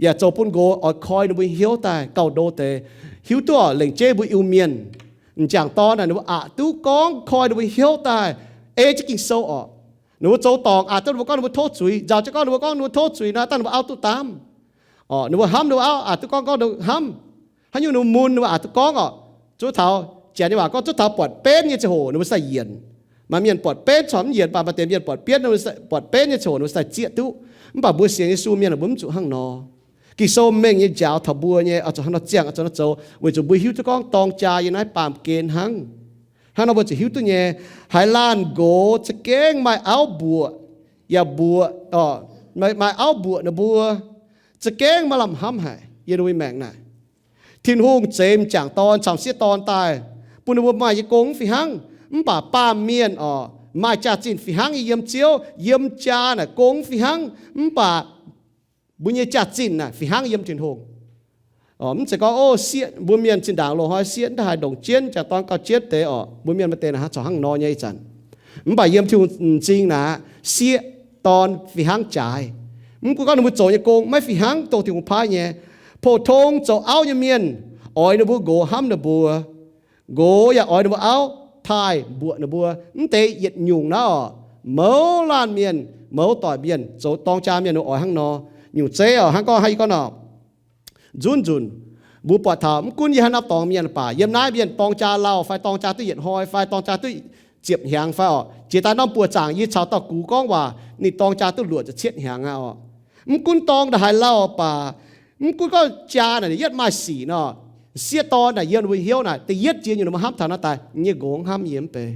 yaac zoux bun nqox oix koi ninh mbuo hnyouv daaih gauh ndo deix. Hiuv duqv orqc, lengc jeiv mbuo Iu-Mienh, m'jangc dorn naaic ninh mbuo aqc duqv gorngv koi ninh mbuo hnyouv daaih ei jienv Ging-Sou orqc. Ninh mbuo zoux dorngc aqc duqv ninh mbuo gorngv ninh mbuo tov zuiz, nzauh jienv gorngv ninh mbuo gorngv ninh mbuo tov zuiz nor, dangh ninh mbuo auv duqv daamv. Orqc, ninh mbuo hnamv ninh mbuo auv aqc duqv gorngv, gorngv ninh mbuo hnamv. Haaix nyungc ninh mbuo mun ninh mbuo aqc duqv gorngv orqc. Zuov taux, Janx nyei waac gorngv zuov taux buatc benv nyei ziangh hoc ninh mbuo sai yienc. Maaih mienh buatc benv corc mv yienc, mv baac maaih deix mienh buatc benv, buatc benv nyei ziangh hoc ninh mbuo sai zieqv duqv. Mv baac mbuo sienx Yesu mienh mbuo mv zuqc hnangv nor. Ging-Sou mengh nyei njaaux taux mbuo nyei, oix zuqc hnangv nor ziangh, oix zuqc hnangv nor zoux, weic zuqc mbuo hiuv duqv gorngv dorng jaa yiem naaiv baamh gen hnangv. Hnangv nor mbuo zuqc hiuv duqv nyei, haaix laanh nqox za'gengh maaih auv mbuoqc, yaac mbuoqc, maaih auv mbuoqc ninh mbuo, za'gengh maaih lamh hnamv haic yiem ninh mbuo maengc naaic. Tin-Hungh zeix m'jangc dorn caux m'sieqv dorn daaih, bun ninh mbuo maaih nyei gong fih hnangv. Mv baac baamh mienh orqc, maaih jaax-zinh fih hnangv nyei yiem Ziouv, yiem jaa naaic gong fih hnangv. Mv baac mbuo nyei jaax-zinh naaic fih hnangv yiem Tin-Hungh. Mv zeiz gorngv, o, sieqv, mbuo mienh zinh ndaangc loz-hnoi sieqv mv haih ndongc jienv, m'jangc dorn gauh jienv deix orqc. Mbuo mienh maaih deix naaic haih corc hnangv nor nyei ih zanc. Mv baac yiem Tin-Hungh m'zing naaic, sieqv dorn fih hnangv jaaix. Mv gunv gorngv ninh mbuo zoux nyei gong maiv fih hnangv dongh Tin-Hungh paaiv nyei. Pou-tong zoux auv nyei mienh, oix ninh mbuo nqox hnamv ninh mbuo. Nqox yaac oix ninh mbuo auv taaih mbuoqc ninh mbuo. Mv deix yietc nyungc naaiv orqc, mouz laanh mienh, mouz doic mienh, zoux dorng jaa mienh oix hnangv nor. Nyungc zeiv orqc, hnangv gorngv, hnangv yie gorngv nor, nzunc nzunc, mbuo buatc taux mv gunv yie hnangv naaiv dorngx mienh baac, yiem naaiv mienh dorng jaa lauh fai dorng jaa duqv yietc hnoi fai dorng jaa duqv ziepc hnyangx fai orqc, jiex daaih norm buoz zaangc yie caux dauh gux gorngv waac, ninh dorng jaa duqv luoqc ziepc cietv hnyangx aqv orqc. Mv gunv dorng ndaaih haaix lauh baac, mv gunv gorngv jaa naaic yietv maaih sic nor, sieqv dorn naaic yiem ninh mbuo hnyouv naaic, da'yietv jiex nyungc ninh mbuo hnamv taux naaiv daaih, nyei nqox hnamv yie mv bei.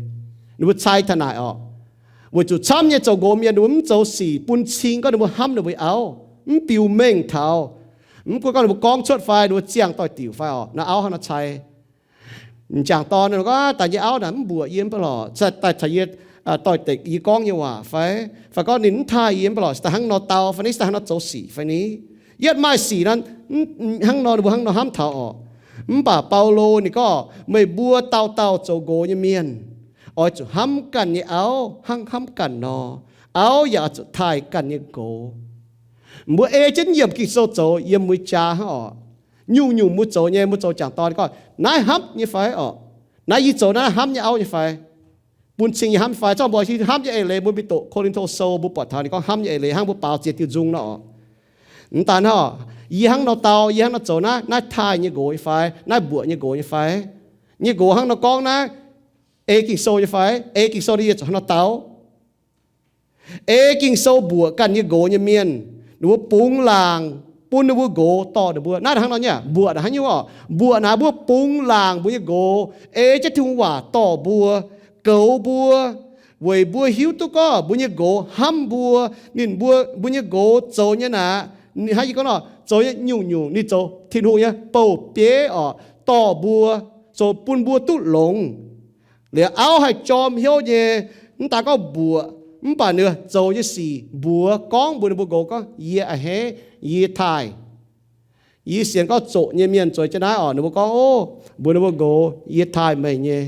Ninh mbuo cai taux naaic orqc. Weic zuqc camv nyei zoux nqox mienh ninh mbuo mv zoux sic bun cing gorngv ninh mbuo hnamv ninh mbuo auv, mv biux mengh taux. Mv gunv gorngv ninh mbuo gorngv cuotv fai ninh mbuo ziangh doix-diuc fai orqc, naaiv auv hnangv nor cai. M'jangc dorn gorngv, daaih nyei auv naaic mv mbuoqc yie mv bei lorqc, daaih caux yie doix-dekc yie gorngv nyei waac fai, fai gorngv ninh mv taaih yie mv bei lorqc, se daaih hnangv nor dau fai ni, se daaih hnangv nor zoux sic fai ni. Yietv maaih sic nor, hnangv nor ninh mbuo hnangv nor hnamv taux orqc. Mv baac Baulo ninh gorngv, meih mbuo dauh dauh zoux nqox nyei mienh, oix zuqc hnamv ganh nyei auv hnangv hnamv ganh nor. Auv yaac oix zuqc taaih ganh nyei nqox. Mbuo ei jienv yiemc Ging-Sou zoux yiem mbuo jaa hnangv orqc. Nyungc-nyungc mbuo zoux nyei, mbuo zoux m'jangc dorn gorngv, naaiv hnamv nyei fai orqc? Naaiv yie zoux naaiv hnamv nyei auv nyei fai? Bun cing nyei hnamv nyei fai? Zorqv mbuo hnamv nyei eix leiz mbuo mingh doqc Ko^lin^to Sou, mbuo buatc taux ninh gorngv hnamv nyei eix leiz hnangv mbuo baaux ziex diuh nzung nor orqc. Mv daan hnangv, yie hnangv nor dau, yie hnangv nor zoux naaiv, naaiv taaih nyei nqox nyei fai? Naaiv mbuoqc nyei nqox nyei fai? Nyei nqox hnangv nor gorngv naaiv, ei Ging-Sou nyei fai? Ei Ging-Sou nor yie zuqc hnangv nor dau. Ei Ging-Sou mbuoqc ganh nyei nqox nyei mienh, ninh mbuo bungx laangc bun ninh mbuo nqox dorh ninh mbuo. Naaiv hnangv nor nyei, mbuoqc naaic hnangv nyungc orqc. Mbuoqc naaic mbuo bungx laangc mbuo nyei nqox, ei jienv Tin-Hungh waac dorh mbuo, goux mbuo, weic mbuo hiuv duqv gorngv mbuo nyei nqox hnamv mbuo, ninh mbuo, mbuo nyei nqox zoux nyei naaic, hnangv yie gorngv nor, zoux nyei nyungc-nyungc ninh zoux Tin-Hungh nyei bouh bieiv orqc, dorh mbuo, zoux bun mbuo duqv longx. Liuz auv haih jorm hnyouv nyei, mv daan gorngv mbuoqc, mv baac ninh zoux nyei sic mbuox gorngv mbuox ninh mbuo nqox gorngv, yie a'hneiv, yie taaih. Yie sienx gorngv zoqc nyei mienh zoux jienv naaiv orqc, ninh mbuo gorngv, o, mbuox ninh mbuo nqox, yie taaih meih nyei.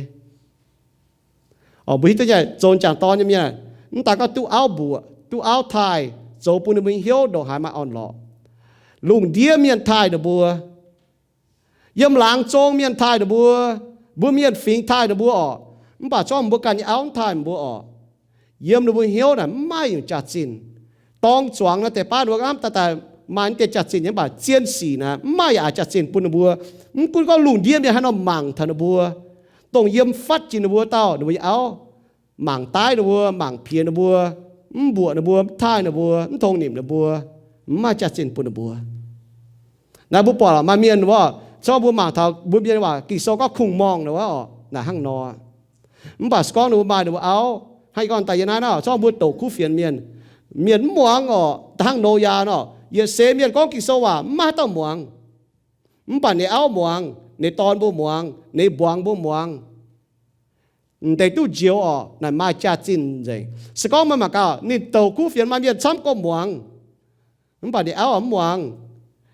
Orqc, mbuo hiuv duqv nyei, zoux m'jangc dorn nyei mienh, mv daan gorngv duqv auv mbuoqc, duqv auv taaih, zoux bun ninh mbuo hnyouv ndongc haaix maaih orn-lorqc. Lungh ndiev mienh taaih ninh mbuo, yiem laangz zong mienh taaih ninh mbuo, mbuo mienh fingx taaih ninh mbuo orqc. Mv baac zorqv mbuo ganh nyei auv mv taaih mbuo orqc, yiem ninh mbuo hnyouv naaic mv maaih nyungc jaax-zinh. Dorng zuangx naaiv deix baav ninh mbuo hnamv daaih daaih maaih naaiv deix jaax-zinh nyei, mv baac zien sic naaic mv maaih yaac jaax-zinh bun ninh mbuo. Mv gunv gorngv lungh ndiev mienh haaix nor mangc taux ninh mbuo, dongh yiem fatv jiex ninh mbuo dauh, ninh mbuo nyei auv mangc daaih ninh mbuo, mangc piex ninh mbuo, mv mbuoqc ninh mbuo, mv taaih ninh mbuo, mv tong nimc ninh mbuo, mv maaih jaax-zinh bun ninh mbuo. Naaiv mbuo buatc maaih mienh wuov, zorqv mbuo mangc taux mbuo mienh waac Ging-Sou gorngv kungx-morngh nor wuov orqc, naaic hnangv nor. Mv baac se gorngv ninh mbuo maaih ninh mbuo auv, hnangv yie gorngv daaih yie naaiv nor, zorqv mbuo douc kuv fienx mienh, mienh mv muangx orqc, da'hnangv Noyaa nor, yietc seix mienh gorngv Ging-Sou waac mv maaih haaix dauh muangx. Mv baac ninh auv muangx, ninh dorn mbuo muangx, ninh mbuangz mbuo muangx. M'deix duqv njoux orqc, naaic maaih jaax-zinh nzengc. Se gorngv meih mangc gaax, ninh douc kuv fienx maaih mienh camv gorqv muangx, mv baac ninh auv mv muangx,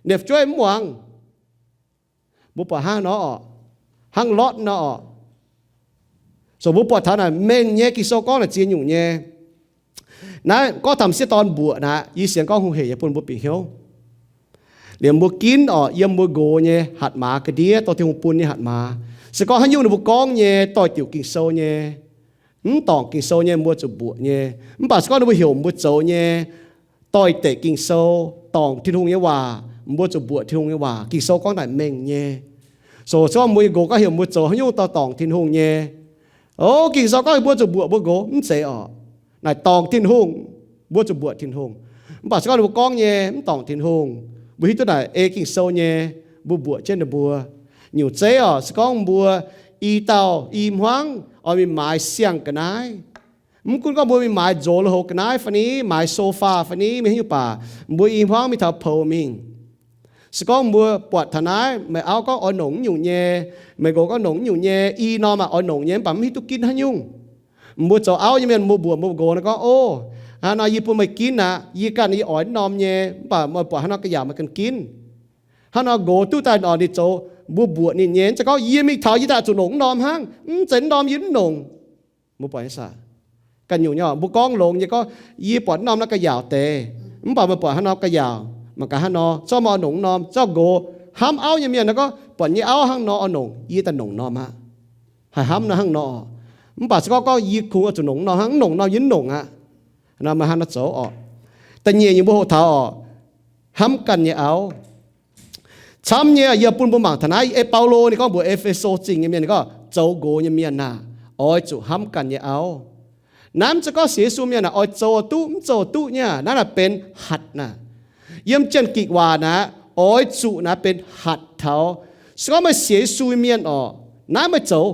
ninh fu'jueiv mv muangx. Mbuo buatc hnangv nor orqc, hnangv Lotv nor orqc. So mbuo buatc taux naaic mengh nyei, Ging-Sou gorngv naaic ziex nyungc nyei. Naaiv gorngv taux m'sieqv dorn mbuoqc naaic, yie sienx gorngv hungh heic nyei bun mbuo bieqc hnyouv. Liemh mbuo ginv orqc, yiem mbuo nqox nyei hatc maaz ga'ndiev, dorh Tin-Hungh bun nyei hatc maaz. Se gorngv haaix nyungc ninh mbuo gorngv nyei doix-diuc Ging-Sou nyei, mv dorngc Ging-Sou nyei, mbuo zuqc mbuoqc nyei. Mv baac se gorngv ninh mbuo heuc mbuo zoux nyei, doix-dekc Ging-Sou, dorngc Tin-Hungh nyei waac, mbuo zuqc mbuoqc Tin-Hungh nyei waac. Ging-Sou gorngv naaic mengh nyei. So se gorngv mbuo nyei nqox gorngv heuc mbuo zoux haaix nyungc dorh dorngc Tin-Hungh nyei, o, Ging-Sou gorngv mbuo zuqc mbuoqc mbuo nqox, mv zeiz orqc. Naaic dorngc Tin-Hungh, mbuo zuqc mbuoqc Tin-Hungh. Mv baac se gorngv ninh mbuo gorngv nyei mv dorngc Tin-Hungh, mbuo hiuv duqv naaic ei Ging-Sou nyei, mbuo mbuoqc jienv ninh mbuo. Nyungc zeiv orqc, se gorngv mbuo i dauh i hmuangv oix mingh maaiz siang ga'naaiv, mv gunv gorngv mbuo mingh maaiz nzox lui-houx ga'naaiv fai ni, maaiz sofa fai ni, mingh haaix nyungc baac mbuo i hmuangv mingh taux poux mingh. Se gorngv mbuo buatc taux naaiv, meih auv gorngv oix nongc nyungc nyei, meih nqox gorngv nongc nyungc nyei, i norm aac oix nongc nyei, mv baac mv hiuv duqv ginv haaix nyungc. Mbuo zoux auv nyei mienh mbuo mbuoqc mbuo nqox nor gorngv, o, hnangv nor yie bun meih ginv aqv, yie ganh yie oix norm nyei, mv baac meih buatc haaix nor ga'yaauc meih ganh ginv. Hnangv nor nqox duqv daaih nor ninh zoux, mbuo mbuoqc ninh nyei. Mv zeiz gorngv yie mingh taux yie daaih zuqc longc wuov norm hnangv. Mv zeiz wuov norm yie mv longc. Mbuo buatc ga'naaiv ganh nyungc nyei, mbuo gorngv longx nyei gorngv, yie buatc wuov norm naaiv ga'yaauc deix. Mv baac meih buatc hnangv nor ga'yaauc mangc gaax hnangv nor, zorqv meih oix longc wuov norm, zorqv nqox hnamv auv nyei mienh nor gorngv, buatc nyei auv hnangv nor oix longc, yie daaih longc norm aqv. Haih hnamv nor hnangv nor. Mv baac se gorngv gorngv yie kungx oix zuqc longc wuov norm hnangv, mv longc norm yie mv longc aqv. Nor meih hnangv nor zoux orqc. Da'nyeic nyungc mbuo hoqc taux orqc, hnamv ganh nyei auv. Camv nyei, yie bun mbuo mangc taux naaiv, ei Baulo ninh gorngv mbuox E^fe^so Zingh nyei mienh, ninh gorngv zoux nqox nyei mienh aah, oix zuqc hnamv ganh nyei auv. Naaiv mv zeiz gorngv sienx Yesu mienh aah, oix zoux duqv mv zoux duqv nyei. Naaiv naaic benx hatc naaic. Yiem Janx-Gikc waac naaic, oix zuqc naaic benx hatc taux. Se gorngv meih sienx Yesu mienh orqc, naaiv meih zoux.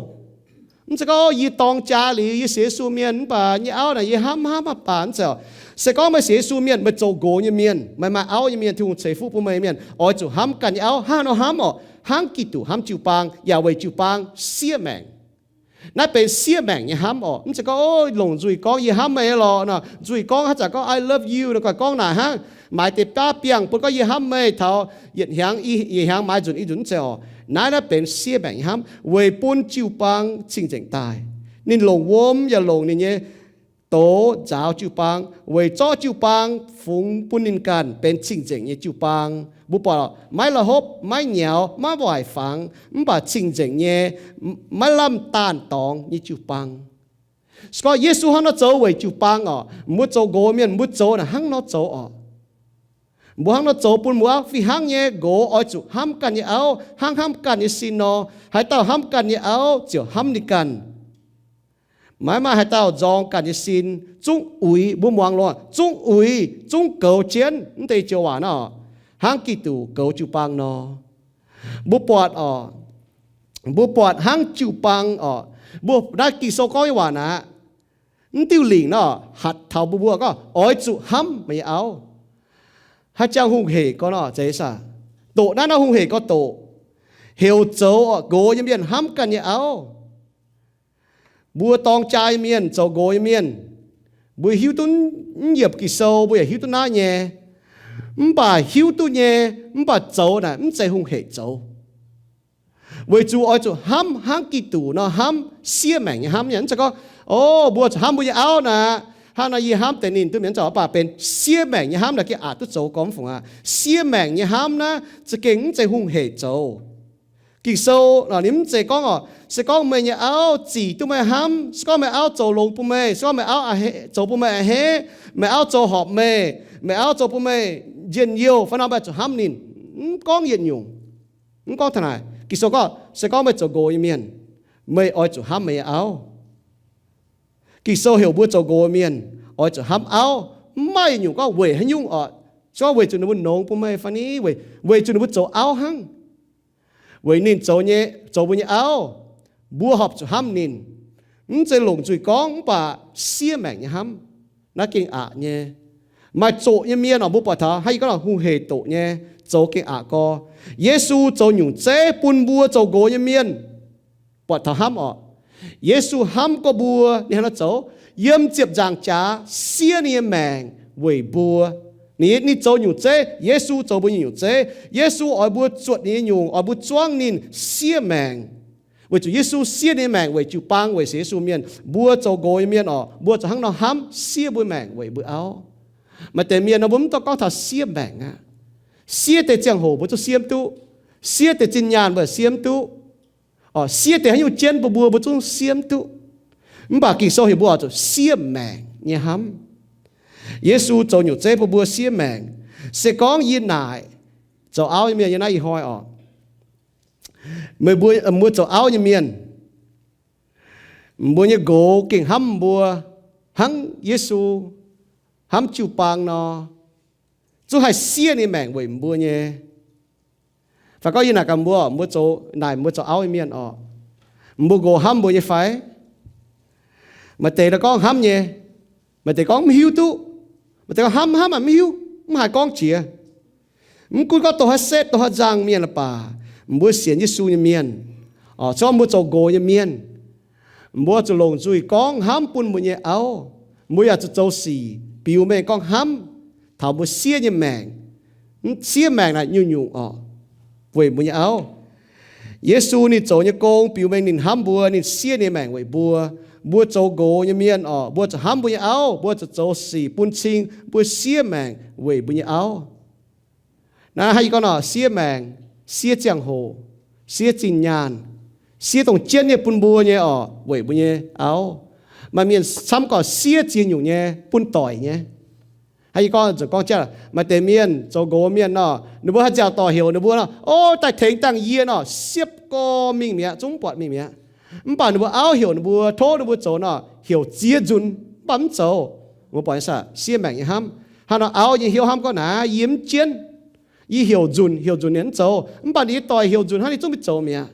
Mv zeiz gorngv yie dorng jaa liuz, yie sienx Yesu mienh mv baac nyei auv naaic yie hnamv hnamv mv baac mv zeiz orqc. Se gorngv meih sienx Yesu mienh, meih zoux nqox nyei mienh, meih maaih auv nyei mienh, Tin-Hungh ceix fuqv bun meih nyei mienh, oix zuqc hnamv ganh nyei auv hnangv nor hnamv orqc, hnangv Giduc hnamv jiu-baang, yaac weic jiu-baang siev maengc. Naaiv benx siev maengc nyei hnamv orqc. Mv zeiz gorngv, o, longc nzuih gorngv yie hnamv meih lorqc nor, nzuih gorngv haaix zanc gorngv I love you nor, gorngv naaic hnangv, maaiz deix baav biangh bun gorngv yie hnamv meih taux yietc hnyangx, yietc hnyangx maaiz nzunc i nzunc, mv zeiz orqc. Naaiv naaiv benx siev maengc nyei hnamv weic bun jiu-baang cing-nzengc daaih. Ninh longc wuom yaac longc ninh nyei doz nzaaux jiu-baang weic zorqv jiu-baang fungx bun ninh ganh benx cing-nzengc nyei jiu-baang. Mbuo buatc maiv la'hopv, maiv nyaux, maiv waaic fangx, mv baac cing-nzengc nyei, maiv lamh daanh dorngx nyei jiu-baang. Se gorngv Yesu hnangv nor zoux weic jiu-baang orqc, mbuo zoux nqox mienh mbuo zoux naaic hnangv nor zoux orqc. Mbuo hnangv nor zoux bun mbuo auv. Fih hnangv nyei, nqox oix zuqc hnamv ganh nyei auv hnangv hnamv ganh nyei sin nor. Haaix dauh hnamv ganh nyei auv ziouc hnamv ninh ganh. Maiv maaih haaix dauh nzorng ganh nyei sin, zungv uix, mbuo muangx longx, zungv uix, zungv goux jienv mv deix joux waac nor, hnangv Giduc goux jiu-baang nor. Mbuo buatc orqc, mbuo buatc hnangv jiu-baang orqc, mbuo naaiv Ging-Sou gorngv nyei waac naaic, mv diuh lingc nor hatc taux mbuo, mbuo gorngv oix zuqc hnamv meih nyei auv. Haaix jangx hungh hec gorx nor, zeiz saah? Doqc naaiv nor hungh hec gorx doqc, heuc zoux orqc, nqox nyei mienh hnamv ganh nyei auv. Mbuo dorng jaa nyei mienh, zoux nqox nyei mienh, mbuo hiuv duqv, mv yiemc Ging-Sou mbuo yaac hiuv duqv naaiv nyei. Mv baac hiuv duqv nyei, mv baac zoux naaic mv zeiz hungh hec zoux. Weic zuqc oix zuqc hnamv hnangv Giduc nor hnamv, siev maengc nyei hnamv nyei. Mv zeiz gorngv, o, mbuo zuqc hnamv mbuo nyei auv naaic, hnangv nor yie hnamv deix ninh duqv mi'aqv, mv baac benx siev maengc nyei hnamv naaic gengh aqc duqv zoux gormx fungc aqv. Siev maengc nyei hnamv naaiv za'gengh mv zeiz hungh hec zoux. Ging-Sou ninh mv zeiz gorngv orqc, se gorngv meih nyei auv zic duqv meih hnamv, se gorngv meih auv zoux longx bun meih, se gorngv meih auv zoux bun meih a'hneiv, meih auv zoux horpc meih, meih auv zoux bun meih njien-youh fai nor, meih zuqc hnamv ninh. Mv gorngv yietc nyungc. Mv gorngv taux naaic. Ging-Sou gorngv se gorngv meih zoux nqox nyei mienh, meih oix zuqc hnamv meih nyei auv. Ging-Sou heuc mbuo zoux nqox mienh oix zuqc hnamv auv. Mv maaih yietc nyungc gorngv weic haaix nyungc orqc, se gorngv weic zuqc ninh mbuo nongx bun meih fai ni, weic zuqc ninh mbuo zoux auv hnangv. Weic ninh zoux nyei, zoux mbuo nyei auv, mbuo horpc zuqc hnamv ninh. Mv zeiz longc nzuih gorngv, mv baac siev maengc nyei hnamv. Naaiv gengh aqc nyei. Maaih zoqc nyei mienh orqc, mbuo buatc taux hnangv yie gorngv nor hungh hec doqc nyei, zoux gengh aqc gorx. Yesu zoux nyungc zeiv bun mbuo zoux nqox nyei mienh buatc taux hnamv orqc. Yesu hnamv gorngv mbuo ninh hnangv nor zoux, yiem ziepc nzaangc jaax siev ninh nyei maengc weic mbuo. Ninh, ninh zoux nyungc zeiv, Yesu zoux mbuo nyei nyungc zeiv. Yesu oix mbuo zuotc ninh nyei nyungc, oix mbuo zuangv ninh siev maengc. Weic zuqc Yesu siev ninh nyei maengc weic jiu-baang, weic sienx Yesu mienh. Mbuo zoux nqox nyei mienh orqc, mbuo zuqc hnangv nor hnamv, siev mbuo maengc weic mbuo auv. Maaih deix mienh nor mbuo mv dungx gorngv taux siev maengc aqv. Siev deix ziangh hoc mbuo zungv siev mv duqv. Siev deix zinh nyaanh mbuo siev mv duqv. Orqc, siev deix haaix nyungc jienv mbuo, mbuo, mbuo zungv siev mv duqv. Mv baac Ging-Sou heuc mbuo oix zuqc siev maengc nyei hnamv. Yesu zoux nyungc zeiv bun mbuo siev maengc. Se gorngv yie naaic zoux auv nyei mienh, yie naaiv ih hnoi orqc, meih mbuo, mbuo zoux auv nyei mienh, mbuo nyei nqox gengh hnamv mbuo hnangv Yesu hnamv jiu-baang nor, zungv haih siev ninh maengc weic mbuo nyei. Fai gorngv yie naaic gaax mbuo, mbuo zoux, naaic mbuo zoux auv nyei mienh orqc, mbuo nqox hnamv mbuo nyei fai? Maaih deix gorngv hnamv nyei, maaih deix gorngv mv hiuv duqv, maaih deix gorngv hnamv hnamv aqv mv hiuv, mv haiz gorngv jiex. Mv gunv gorngv dongh haaix setv, dongh haaix nzangc mienh la'baac, mbuo sienx Yesu nyei mienh, orqc, se gorngv mbuo zoux nqox nyei mienh, mbuo zuqc longc nzuih gorngv hnamv bun mbuo nyei auv. Mbuo yaac zuqc zoux sic biux mengh gorngv hnamv taux mbuo siev nyei maengc. Siev maengc naaic nyungc-nyungc orqc. weic mbuo nyei auv. Yesu ninh zoux nyei gong biux mengh ninh hnamv mbuo, ninh siev ninh maengc weic mbuo. Mbuo zoux nqox nyei mienh orqc, mbuo zuqc hnamv mbuo nyei auv, mbuo zuqc zoux sic bun cing, mbuo siev maengc weic mbuo nyei auv. Naaiv hnangv yie gorngv nor, siev maengc, siev ziangh hoc, siev zinh nyaanh, siev dongh jienv nyei bun mbuo nyei orqc, weic mbuo nyei auv. Maaih mienh camv gorqv siev ziex nyungc nyei bun doic nyei. Hnangv yie gorngv, nzunc gorngv jatv, maaih deix mienh zoux nqox mienh nor, ninh mbuo haih nziaauc doic heuc ninh mbuo nor, o, daaih tengx dangh yie nor, siepv gorx mingh mi'aqv, zungv mv buatc mingh mi'aqv. Mv baac ninh mbuo auv heuc ninh mbuo, tov ninh mbuo zoux nor, heuc ziex nzunc mv baac mv zoux. Mbuo buatc nyei saah, siev maengc nyei hnamv. Hnangv nor auv nyei hnyouv hnamv gorngv naaic, yie mv jienv, yie heuc nzunc, heuc nzunc ninh mv zoux, mv baac ninh nyei doic heuc nzunc hnangv ninh zungv mingh zoux mi'aqv.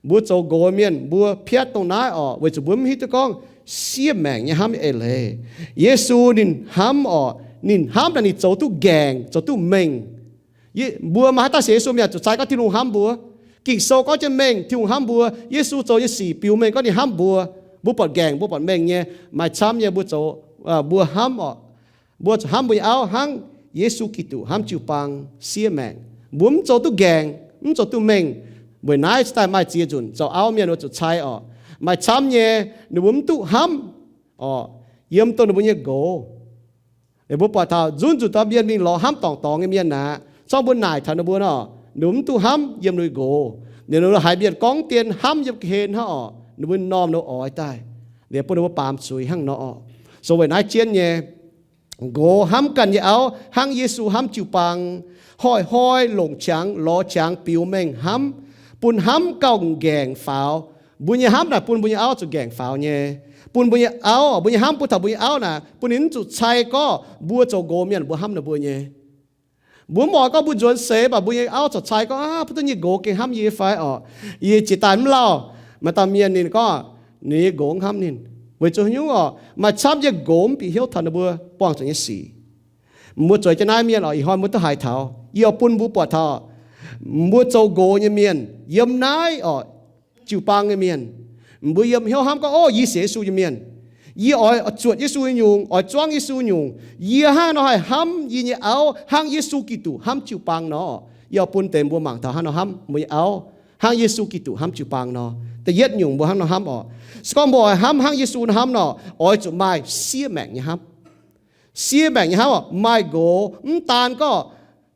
Mbuo zoux nqox mienh mbuo piatv dongh naaiv orqc, weic zuqc mbuo mv hiuv duqv gorngv siev maengc nyei hnamv nyei eix leiz. Yesu ninh hnamv orqc, ninh hnamv naaic ninh zoux duqv nqaengc, zoux duqv mengh. Mbuo maaih haaix dauh sienx Yesu mienh zuqc cai gorngv Tin-Hungh hnamv mbuo. Ging-Sou gorngv jienv mengh Tin-Hungh hnamv mbuo. Yesu zoux nyei sic biux mengh gorngv ninh hnamv mbuo. Mbuo buatc nqaengc, mbuo buatc mengh nyei, maaih camv nyei mbuo zoux, mbuo hnamv orqc, mbuo zuqc hnamv mbuo nyei auv hnangv Yesu Giduc hnamv jiu-baang, siev maengc. Mbuo mv zoux duqv nqaengc, mv zoux duqv mengh. Weic naaiv cingx daaih maaih ziex nzunc zoux auv mienh mbuo zuqc cai orqc. Maaih camv nyei, ninh mbuo mv duqv hnamv orqc, yiem dongh ninh mbuo nyei nqox. Ninh mbuo buatc taux nzunc nzunc dauh mienh mingh lorz hnamv dorngc dorngx nyei mienh aqv, zorngv mbuo naaic taux ninh mbuo nor, ninh mbuo mv duqv hnamv yiem ninh nqox. Ninh mbuo haiz mienh gorngv dien hnamv yiem ga'hlen hnangv orqc, ninh mbuo m'normh ninh mbuo oix daaih, liuz bun ninh mbuo baamz zuiz hnangv nor orqc. So weic naaiv jienv nyei, nqox hnamv ganh nyei auv hnangv Yesu hnamv jiu-baang, hnoi-hnoi longc qangx lorz qangx biux mengh hnamv, bun hnamv gauh nqaengc faaux. Mbuo nyei hnamv naaic bun mbuo nyei auv zuqc nqaengc faaux nyei. Bun mbuo nyei auv, mbuo nyei hnamv bun taux mbuo nyei auv naaic, bun ninh mv zuqc cai gorngv mbuo zoux nqox mienh mbuo hnamv ninh mbuo nyei. Mbuo mv oix gorngv mbuo nzuonx seix mv baac mbuo nyei auv corc cai gorngv, aav, mbuo duqv nyei nqox gengh hnamv yie fai orqc. Yie jiex daaih mv lauh, maaih dauh mienh ninh gorngv ninh nyei nqox hnamv ninh. Weic zuqc haaix nyungc orqc? Maaih camv nyei nqox mv bieqc hnyouv taux ninh mbuo buangh zuqc nyei sic. Mbuo zueiz jienv naaiv mienh orqc, ih hnoi mbuo duqv haiz taux, yie oix bun mbuo buatc taux mbuo zoux nqox nyei mienh yiem naaiv orqc, jiu-baang nyei mienh, mbuo yiem hnyouv hnamv gorngv, o, yie sienx Yesu nyei mienh, yie oix zuotc Yesu nyei nyungc, oix zuangv Yesu nyungc. Yie hnangv nor haih hnamv yie nyei auv hnangv Yesu Giduc hnamv jiu-baang nor. Yie oix bun deix mbuo mangc taux hnangv nor hnamv mbuo nyei auv hnangv Yesu Giduc hnamv jiu-baang nor. Da'yietv nyungc mbuo hnangv nor hnamv orqc, se gorngv mbuo oix hnamv hnangv Yesu nor hnamv nor, oix zuqc maaih siev maengc nyei hnamv. Siev maengc nyei hnamv orqc, maaih nqox mv daan gorngv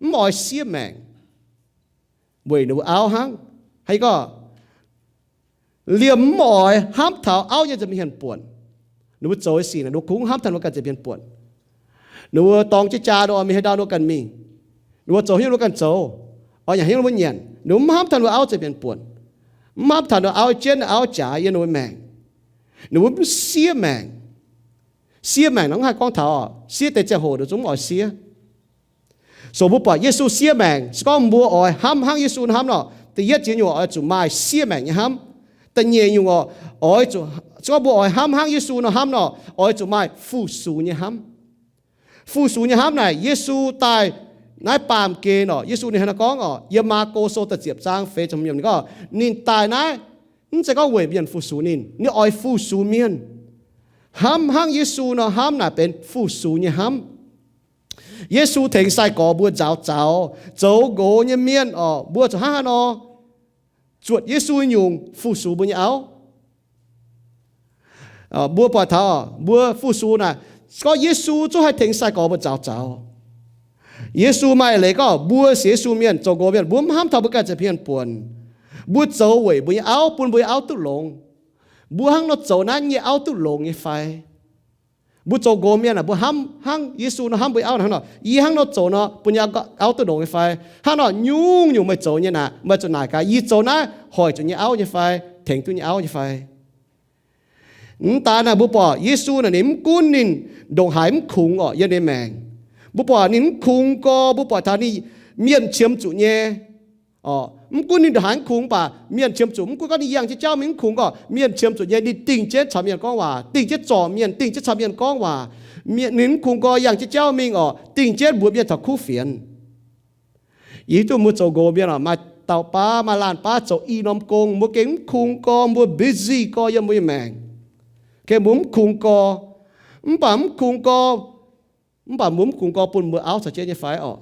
mv oix siev maengc weic ninh mbuo auv hnangv. Haaix gorngv liemh mv oix hnamv taux auv nyei nza'hmien buonc. Ninh mbuo zoux nyei sic naaic ninh mbuo kungx hnamv taux ninh mbuo ganh nza'hmien buonc. Ninh mbuo dorng jienv jaa ninh mbuo mingh haaix ndau ninh mbuo ganh mingh. Ninh mbuo zoux hnyouv ninh mbuo ganh zoux, oix nyanc hnyouv ninh mbuo nyanc. Ninh mbuo mv hnamv taux ninh mbuo auv nza'hmien buonc, mv hnamv taux ninh mbuo auv jienv auv jaaix yiem ninh mbuo maengc. Ninh mbuo mv siev maengc. Siev maengc nor mv haih gorngv taux siev deix ziangh hoc ninh zungv mv oix siev. So mbuo buatc Yesu siev maengc, se gorngv mbuo oix hnamv hnangv Yesu hnamv nor, da'yietv jiex nyungc oix zuqc maaih siev maengc nyei hnamv. Da'nyeic nyungc orqc, oix zuqc, se gorngv mbuo oix hnamv hnangv Yesu nor hnamv nor, oix zuqc maaih fu-sux nyei hnamv. Fu-sux nyei hnamv naaic, Yesu daaih naaiv baamh gen orqc, Yesu ninh hnangv naaiv gorngv orqc, yiem Maako Sou da'ziepc zaang feix ziepc hmz yiemc ninh gorngv, ninh daaih naaiv mv zeiz gorngv weic mienh fu-sux ninh, ninh oix fu-sux mienh. Hnamv hnangv Yesu nor hnamv naaic benx fu-sux nyei hnamv. Yesu tengx sai-gorx mbuo nzaaux zaux, zoux nqox nyei mienh orqc, mbuo zuqc hnangv haaix nor zuotc Yesu nyungc fu-sux mbuo nyei auv. Mbuo buatc taux mbuo fu-sux naaic, se gorngv Yesu zungv haih tengx sai-gorx mbuo nzaaux zaux. Yesu maaih leiz gorngv mbuo sienx Yesu mienh, zoux nqox mienh, mbuo mv hnamv taux mbuo ganh nza'hmien buonc. Mbuo zoux weic mbuo nyei auv, bun mbuo nyei auv duqv longx. Mbuo hnangv nor zoux naaiv nyei auv duqv longx nyei fai? Mbuo zoux nqox mienh aah, mbuo hnamv hnangv Yesu nor hnamv mbuo nyei auv hnangv nor, yie hnangv nor zoux nor bun yie auv duqv longx nyei fai? Hnangv nor nyungc-nyungc meih zoux nyei naaic, meih zuqc naaic gaax, yie zoux naaiv hoic zuqc nyei auv nyei fai, tengx duqv nyei auv nyei fai? Mv daan naaic, mbuo buatc Yesu naaic ninh mv gunv ninh ndongc haaix mv kungx orqc yiem ninh maengc. Mbuo buatc ninh mv kungx gorx, mbuo buatc taux ninh mienh qiemx zuqc nyei orqc. Mv gunv ninh ndongc haaix mv kungx baac mienh qiemx zuqc, mv gunv gorngv ninh yangh jienv jauv mingh mv kungx gorx, mienh qiemx zuqc nyei. Ninh dingh jienv caux mienh gorngv waac, dingh jienv zorc mienh, dingh jienv caux mienh gorngv waac. Ninh mv kungx gorx yangh jienv jauv mingh orqc, dingh jienv mbuox mienh taux kuv fienx. Yie hiuv duqv mbuo zoux nqox mienh orqc, maaih dauh baav, maaih laanh baav zoux i norm gong, mbuo gengh mv kungx gorx, mbuo busy gorx yiem mbuo nyei maengc. Mbuo mv kungx gorx, mv baac mv kungx gorx, mv baac mbuo mv kungx gorx bun mbuo auv caux jienv nyei fai orqc?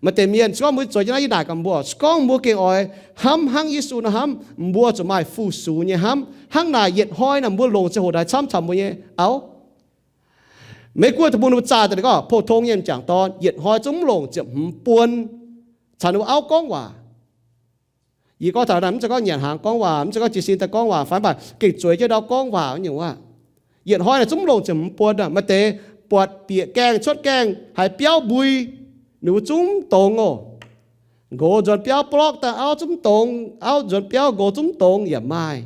Maaih deix mienh, se gorngv mbuo zueiz jienv naaiv, yie naaic gaax mbuo, se gorngv mbuo gengh oix hnamv hnangv Yesu nor hnamv, mbuo zuqc maaih fu-sux nyei hnamv. Hnangv naaic yietc hnoi naaic mbuo longc ziangh hoc daaih camv caux mbuo nyei auv. Maiv gunv deic-bung ninh mbuo zaah daaih ninh gorngv pou-tong nyei m'jangc dorn yietc hnoi zungv mv longc ziepc hmz buon caux ninh mbuo auv gorngv waac. Yie gorngv taux naaic mv zeiz gorngv nyanc hnaangx gorngv waac, mv zeiz gorngv jiez sin daaih gorngv waac, fai mv baac gengh zueiz jienv ndau gorngv waac nyungc aav. Yietc hnoi naaic zungv mv longc ziepc hmz buon aqv. Maaih deix buatc bieqc gaengh cuotv gaengh haiz biauv mbui, ninh mbuo zungv mv dongz oc. Nqox nzuonx biauv blorqv daaih auv zungv mv dongz, auv nzuonx biauv nqox zungv mv dongz yaac maaih.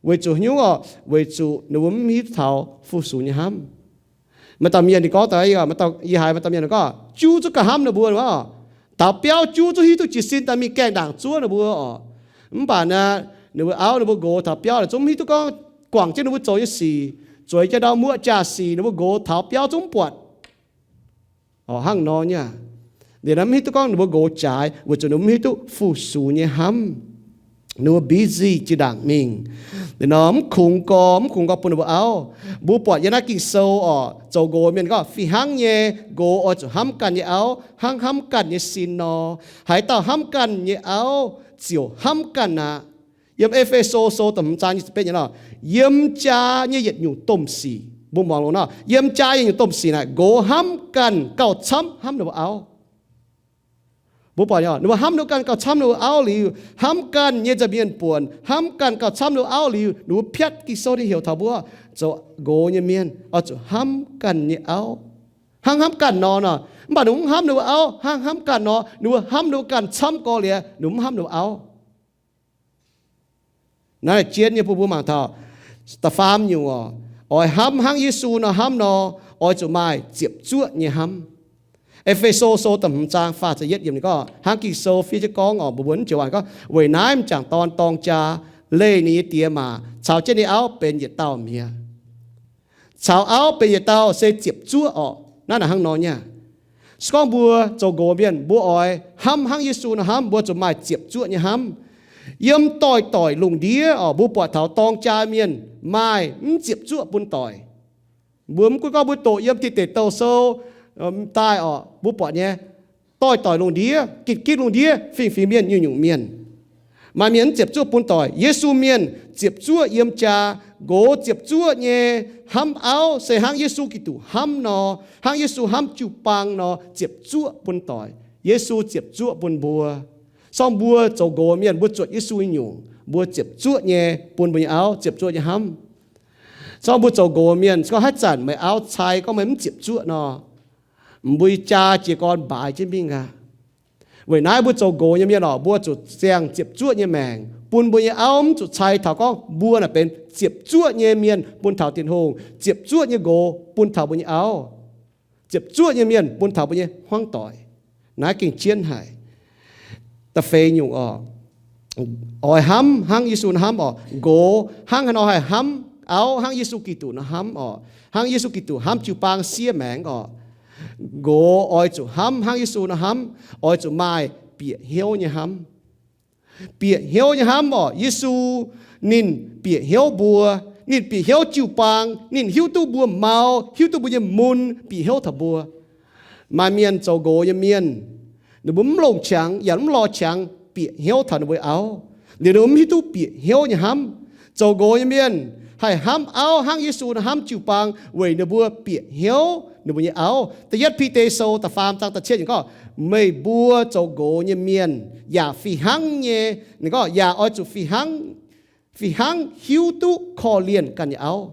Weic zuqc haaix nyungc orqc? Weic zuqc ninh mbuo mv hiuv duqv taux fu-sux nyei hnamv. Maaih dauh mienh ninh gorngv daaih, yie haiz maaih dauh mienh gorngv, juv zungv gauh hnamv ninh mbuo oc. Taux biauv juv zungv hiuv duqv jiez sin daaih mingh gaengh ndaangc zuov ninh mbuo oc. Mv baac naaic ninh mbuo auv ninh mbuo nqox taux biauv naaic zungv mv hiuv duqv gorngv guangc jienv ninh mbuo zoux nyei sic, zueiz jienv ndau muoqv jaa-sic, ninh mbuo nqox taux biauv zungv mv buatc. Hnangv nor nyei aqv. Liuz naaiv mv hiuv duqv gorngv ninh mbuo nqox jaaix weic zuqc ninh mbuo mv hiuv duqv fu-sux nyei hnamv. Ninh mbuo busy jiex ndaangc mingh. Liuz nor mv kungx gorx, mv kungx gorx bun ninh mbuo auv. Mbuo buatc yiem naaiv Ging-Sou orqc, zoux nqox mienh gorngv fih hnangv nyei nqox oix zuqc hnamv ganh nyei auv hnangv hnamv ganh nyei sin nor. Haaix dauh hnamv ganh nyei auv ziouc hnamv ganh aqv. Yiem E^fe^so Sou da'hmz zaang nyic ziepc betv nyei nor, yiem jaa nyei yietc nyungc domh sic, mbuo muangx longx nor, yiem jaa nyei yietc nyungc domh sic naaic, nqox hnamv ganh gauh camv hnamv ninh mbuo auv. Mbuo buatc ninh mbuo hnamv ninh mbuo ganh gauh camv ninh mbuo auv liuz, hnamv ganh nyei nza'hmien buonc, hnamv ganh gauh camv ninh mbuo auv liuz, ninh mbuo piatv Ging-Sou nyei heuc taux mbuo zoux nqox nyei mienh oix zuqc hnamv ganh nyei auv hnangv hnamv ganh nor nor. Mv baac ninh mbuo mv hnamv ninh mbuo auv hnangv hnamv ganh nor, ninh mbuo hnamv ninh mbuo ganh camv gorx liuz, ninh mbuo mv hnamv ninh mbuo auv. Naaiv zien nyei bun mbuo mangc taux da'faam nyungc orqc, oix hnamv hnangv Yesu nor hnamv nor, oix zuqc maaih ziepc zuoqv nyei hnamv. E^fe^so Sou da'hmz zaang faah ziepc yietv yiemc ninh gorngv, hnangv Ging-Sou fiev jienv gorngv orqc, mbuo mbuo mv joux waac gorngv, weic naaiv m'jangc dorn dorng jaa, leih ninh nyei die maac, caux jienv ninh auv benx yietc dauh mi'aqv. Caux auv benx yietc dauh se ziepc zuoqv orqc. Naaiv naaic hnangv nor nyei aqv. Se gorngv mbuo zoux nqox mienh, mbuo oix hnamv hnangv Yesu nor hnamv, mbuo zuqc maaih ziepc zuoqv nyei hnamv. Yiem doix-doic lungh ndiev orqc, mbuo buatc taux dorng jaa mienh maaih mv ziepc zuoqv bun doic. Mbuo mv gunv gorngv mbuo doqc yiem Tin Deic Douh Sou daaih orqc, mbuo buatc nyei, doix-doic lungh ndiev, gitv-gitv lungh ndiev, fingx-fingx mienh, nyungc-nyungc mienh, maaih mienh mv ziepc zuoqv bun doic. Yesu mienh ziepc zuoqv yiem jaa, nqox ziepc zuoqv nyei hnamv auv se hnangv Yesu Giduc hnamv nor, hnangv Yesu hnamv jiu-baang nor, ziepc zuoqv bun doic. Yesu ziepc zuoqv bun mbuo. Se gorngv mbuo zoux nqox mienh, mbuo zuotc Yesu nyei nyungc, mbuo ziepc zuoqv nyei bun mbuo nyei auv ziepc zuoqv nyei hnamv. Se gorngv mbuo zoux nqox mienh, se gorngv haaix zanc meih auv cai gorngv meih mv ziepc zuoqv nor, mbuo nyei jaa jiez gorn mbaaix jienv mingh aqv. Weic naaiv mbuo zoux nqox nyei mienh orqc, mbuo zuqc ziangh ziepc zuoqv nyei maengc, bun mbuo nyei auv mv zuqc cai taux gorngv mbuo naaic benx ziepc zuoqv nyei mienh bun taux Tin-Hungh, ziepc zuoqv nyei nqox bun taux mbuo nyei auv, ziepc zuoqv nyei mienh bun taux mbuo nyei hmuangv doic. Naaiv gengh jienv haic. Da'feix nyungc orqc, oix hnamv hnangv Yesu nor hnamv orqc. Nqox hnangv haaix nor haih hnamv auv hnangv Yesu Giduc nor hnamv orqc? Hnangv Yesu Giduc hnamv jiu-baang siev maengx orqc, nqox oix zuqc hnamv hnangv Yesu nor hnamv, oix zuqc maaih bieqc hnyouv nyei hnamv. Bieqc hnyouv nyei hnamv orqc. Yesu ninh bieqc hnyouv mbuo, ninh bieqc hnyouv jiu-baang, ninh hiuv duqv mbuo mau, hiuv duqv mbuo nyei mun, bieqc hnyouv taux mbuo. Maaih mienh zoux nqox nyei mienh, ninh mbuo mv longc qangx yaac mv lorz qangx bieqc hnyouv taux ninh mbuo auv, liuz ninh mbuo mv hiuv duqv bieqc hnyouv nyei hnamv. Zoux nqox nyei mienh haih hnamv auv hnangv Yesu nor hnamv jiu-baang weic ninh mbuo bieqc hnyouv ninh mbuo nyei auv. Da'yietv Bide Sou da'faam zaang da'cietv yiemc gorngv, meih mbuo zoux nqox nyei mienh yaac fih hnangv nyei, ninh gorngv yaac oix zuqc fih hnangv, fih hnangv hiuv duqv korv-lienh ganh nyei auv.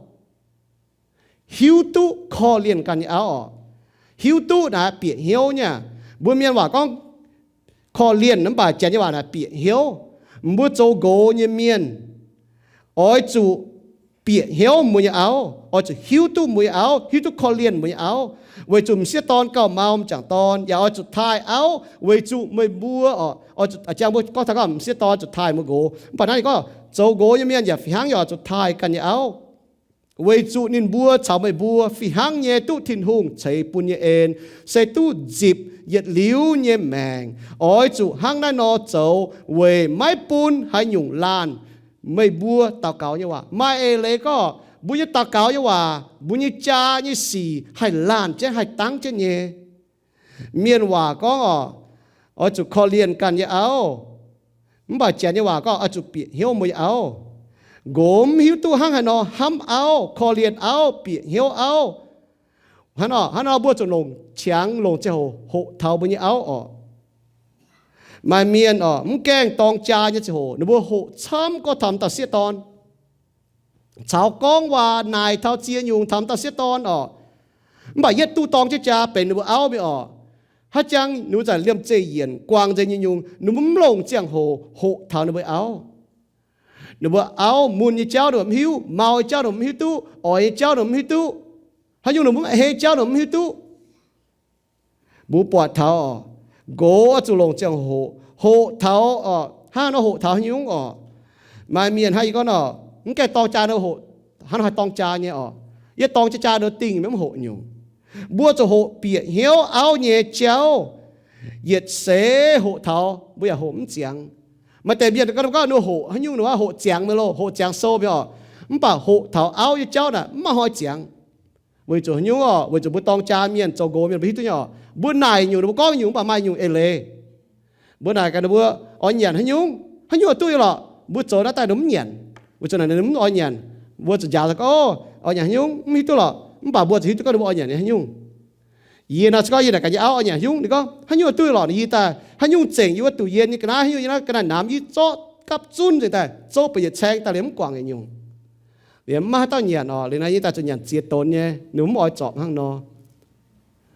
Hiuv duqv korv-lienh ganh nyei auv orqc. Hiuv duqv naaic bieqc hnyouv nyei. Mbuo mienh waac gorngv korv-lienh, mv baac janx nyei waac naaic bieqc hnyouv. Mbuo zoux nqox nyei mienh oix zuqc bieqc hnyouv mbuo nyei auv, oix zuqc hiuv duqv mbuo nyei auv, hiuv duqv korv-lienh mbuo nyei auv, weic zuqc m'sieqv dorn gauh mau m'jangc dorn, yaac oix zuqc taaih auv weic zuqc meih mbuo, jang mbuo gorngv taux gorngv m'sieqv dorn zuqc taaih mbuo nqox. Mv baac naaiv ninh gorngv zoux nqox nyei mienh yaac fih hnangv yaac zuqc taaih ganh nyei auv, weic zuqc ninh mbuo caux meih mbuo fih hnangv nyei duqv Tin-Hungh ceix bun nyei en, se duqv nzipc yietc liuz nyei maengc. Oix zuqc hnangv naaiv nor zoux weic maiv bun haaix nyungc laanh meih mbuo daux gaux nyei waac. Maaih eix leiz gorngv mbuo nyei daux gaux nyei waac, mbuo nyei jaa nyei sic haih laanh jienv, haih dangv jienv nyei. Mienh waac gorngv orqc, oix zuqc korv-lienh ganh nyei auv. Mv baac janx nyei waac gorngv oix zuqc bieqc hnyouv mbuo nyei auv. Nqox mv hiuv duqv hnangv haaix nor hnamv auv, korv-lienh auv, bieqc hnyouv auv. Hnangv nor, hnangv nor mbuo zuqc longc qangx longc ziangh hoc hoqc taux mbuo nyei auv orqc. Maaih mienh orqc, mv gaengh dorng jaa nyei ziangh hoc ninh mbuo hoqc camv gorngv taux dauh sieqv dorn, caux gorngv waac naaic taux ziex nyungc taux dauh sieqv dorn orqc. Mv baac yietv duqv dorng jienv jaa benx ninh mbuo auv mingh orqc, haaix jangx ninh mbuo zanc liemh zeih yienc guangc nzengc nyei nyungc, ninh mbuo mv longc ziangh hoc hoqc taux ninh mbuo auv. Ninh mbuo auv mun nyei jauv ninh mbuo mv hiuv, mau nyei jauv ninh mbuo mv hiuv duqv, oix nyei jauv ninh mbuo mv hiuv duqv, haaix nyungc ninh mbuo mv a'hneiv jauv ninh mbuo mv hiuv duqv. Mbuo buatc taux orqc, nqox oix zuqc longc ziangh hoc hoqc taux orqc. Hnangv nor hoqc taux haaix nyungc orqc? Maaih mienh hnangv yie gorngv nor, mv gaengh dorng jaa nor hoqc, hnangv nor haih dorng jaa nyei orqc. Yie dorng jaa jaa nor dingh mv hoqc nyungc. Mbuo zuqc hoqc bieqc hnyouv auv nyei jauv, yietc seix hoqc taux mbuo yaac hoqc mv ziangx. Maaih deix mienh gorngv, gorngv ninh hoqc haaix nyungc, ninh hoqc ziangx mingh loh, hoqc ziangx sou mingh orqc. Mv baac hoqc taux auv nyei jauv naaic mv maaih hnoi ziangx. Weic zuqc haaix nyungc orqc? Weic zuqc mbuo dorng jaa mienh, zoux nqox mienh mbuo hiuv duqv nyei orqc, mbuo naaic nyungc ninh mbuo gorngv nyungc mv baac maaih nyungc eix leiz. Mbuo naaic gaax ninh mbuo, oix nyanc haaix nyungc, haaix nyungc duqv lorqc, mbuo zoux naaiv daaih ninh mbuo mv nyanc. Weic zuqc naaic ninh mv oix nyanc. Mbuo zuqc njaaux gorngv, oix nyanc haaix nyungc mv hiuv duqv lorqc, mv baac mbuo zuqc hiuv duqv gorngv ninh mbuo oix nyanc haaix nyungc. Yie nor se gorngv yie naaic gaax nyei auv oix nyanc haaix nyungc, ninh gorngv haaix nyungc duqv lorqc, yie daaih haaix nyungc zengc yie wuov duqv yie nyei ga'naaiv, haaix nyungc yie naaiv ga'naaiv namx yie zorqv gapv zunv nzengc daaih zouv bun yietc caeng daaih liemh mv guangc yietc nyungc. Liemh mv maaih haaix dauh nyanc orqc, liemh naaiv yie daaih zuqc nyanc ziex donx nyei, ninh mv oix zorpc hnangv nor.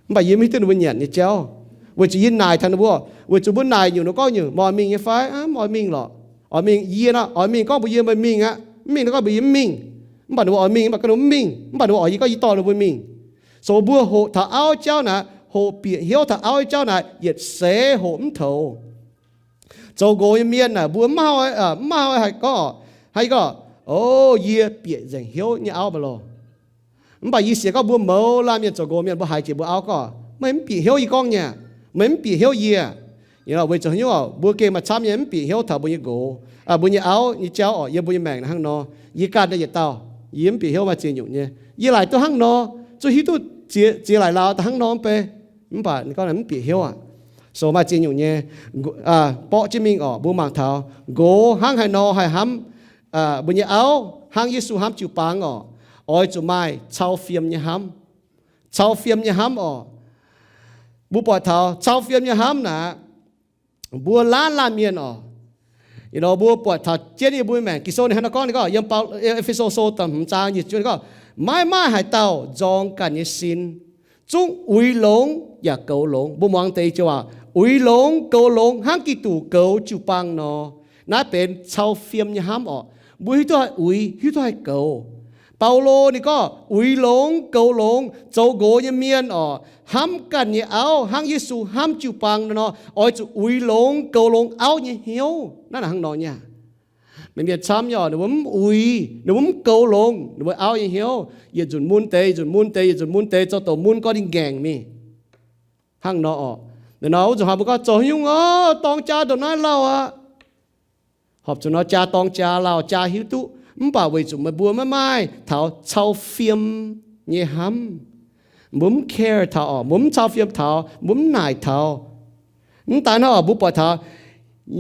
Mv baac yie mv hiuv duqv ninh mbuo nyanc nyei jauv. Weic zuqc yie naaic taux ninh mbuo, weic zuqc mbuo naaic nyungc ninh gorngv nyungc, meih oix mingh nyei fai? Mv oix mingh lorqc. Oix mingh, yie nor oix mingh, gorngv mbuox yie meih mingh aqv, mv mingh nor gorngv mbuox yie mv mingh. Mv baac ninh mbuo oix mingh, mv baac gorngv ninh mbuo mv mingh, mv baac ninh mbuo oix yie, gorngv yie dorh ninh mbuo mingh. So mbuo hoqc taux auv jauv naaic, hoqc bieqc hnyouv taux auv jauv naaic yietc seix hoqc mv toux. Zoux nqox nyei mienh naaic mbuo mv maaih, mv maaih haih gorngv, haih gorngv, o, yie bieqc nzengc hnyouv nyei auv mv baac loh. Mv baac yie sienx gorngv mbuo mouz laanh mienh zoux nqox mienh mbuo haiz jiex mbuo auv gorngv, meih mv bieqc hnyouv yie gorngv nyei, meih mv bieqc hnyouv yie. Weic zuqc haaix nyungc orqc? Mbuo gengh maaih camv nyei mv bieqc hnyouv taux mbuo nyei nqox, mbuo nyei auv nyei jauv orqc, yiem mbuo nyei maengc hnangv nor. Yie ganh yietc dauh, yie mv bieqc hnyouv maaih ziex nyungc nyei. Yie laaic duqv hnangv nor, zuqc hiuv duqv ziex, ziex laaic lauz daaih hnangv nor mv bei. Mv baac ninh gorngv mv bieqc hnyouv aqv. So maaih ziex nyungc nyei, borqv jienv mingh orqc, mbuo mangc taux nqox hnangv haaix nor haih hnamv mbuo nyei auv hnangv Yesu hnamv jiu-baang orqc, oix zuqc maaih cau fiem nyei hnamv. Cau fiem nyei hnamv orqc. Mbuo buatc taux cau fiem nyei hnamv naaic, mbuo laanh laanh mienh orqc, mbuo buatc taux jienv yiem mbuo maengc Ging-Sou ninh hnangv nor gorngv, ninh gorngv yiem E^fe^so Sou da'hmz zaang nyic ziepc juov ninh gorngv, maiv maaih haaix dauh nzorng ganh nyei sin, zungv uix longx yaac goux longx. Mbuo muangx deix joux waac, uix longx goux longx hnangv Giduc goux jiu-baang nor. Naaiv benx cau fiem nyei hnamv orqc. Mbuo hiuv duqv haih uix, hiuv duqv haih goux. Baulo ninh gorngv uix longx goux longx, zoux nqox nyei mienh orqc, hnamv ganh nyei auv hnangv Yesu hnamv jiu-baang nor, oix zuqc uix longx goux longx auv nyei hnyouv. Naaiv hnangv nor nyei. Mienh camv nyei orqc, ninh mbuo mv uix, ninh mbuo mv goux longx ninh mbuo auv nyei hnyouv, yietc nzunc mun deix, yietc nzunc mun deix, yietc nzunc mun deix, zoux doqc mun gorngv ninh ngaengc mingh. Hnangv nor orqc. Naaiv nor wuov nzunc hnoi mbuo gorngv zoux haaix nyungc orqc, dorng jaa ndongc naaiv lauh aqv. Horpc zuqc nor jaa dorng jaa lauh, jaa hiuv duqv, mv baac weic zuqc meih mbuo maiv maaih taux cau fiem nyei hnamv. Mbuo mv care taux orqc, mbuo mv cau fiem taux, mbuo mv naaic taux. Mv daan hnangv orqc, mbuo buatc taux,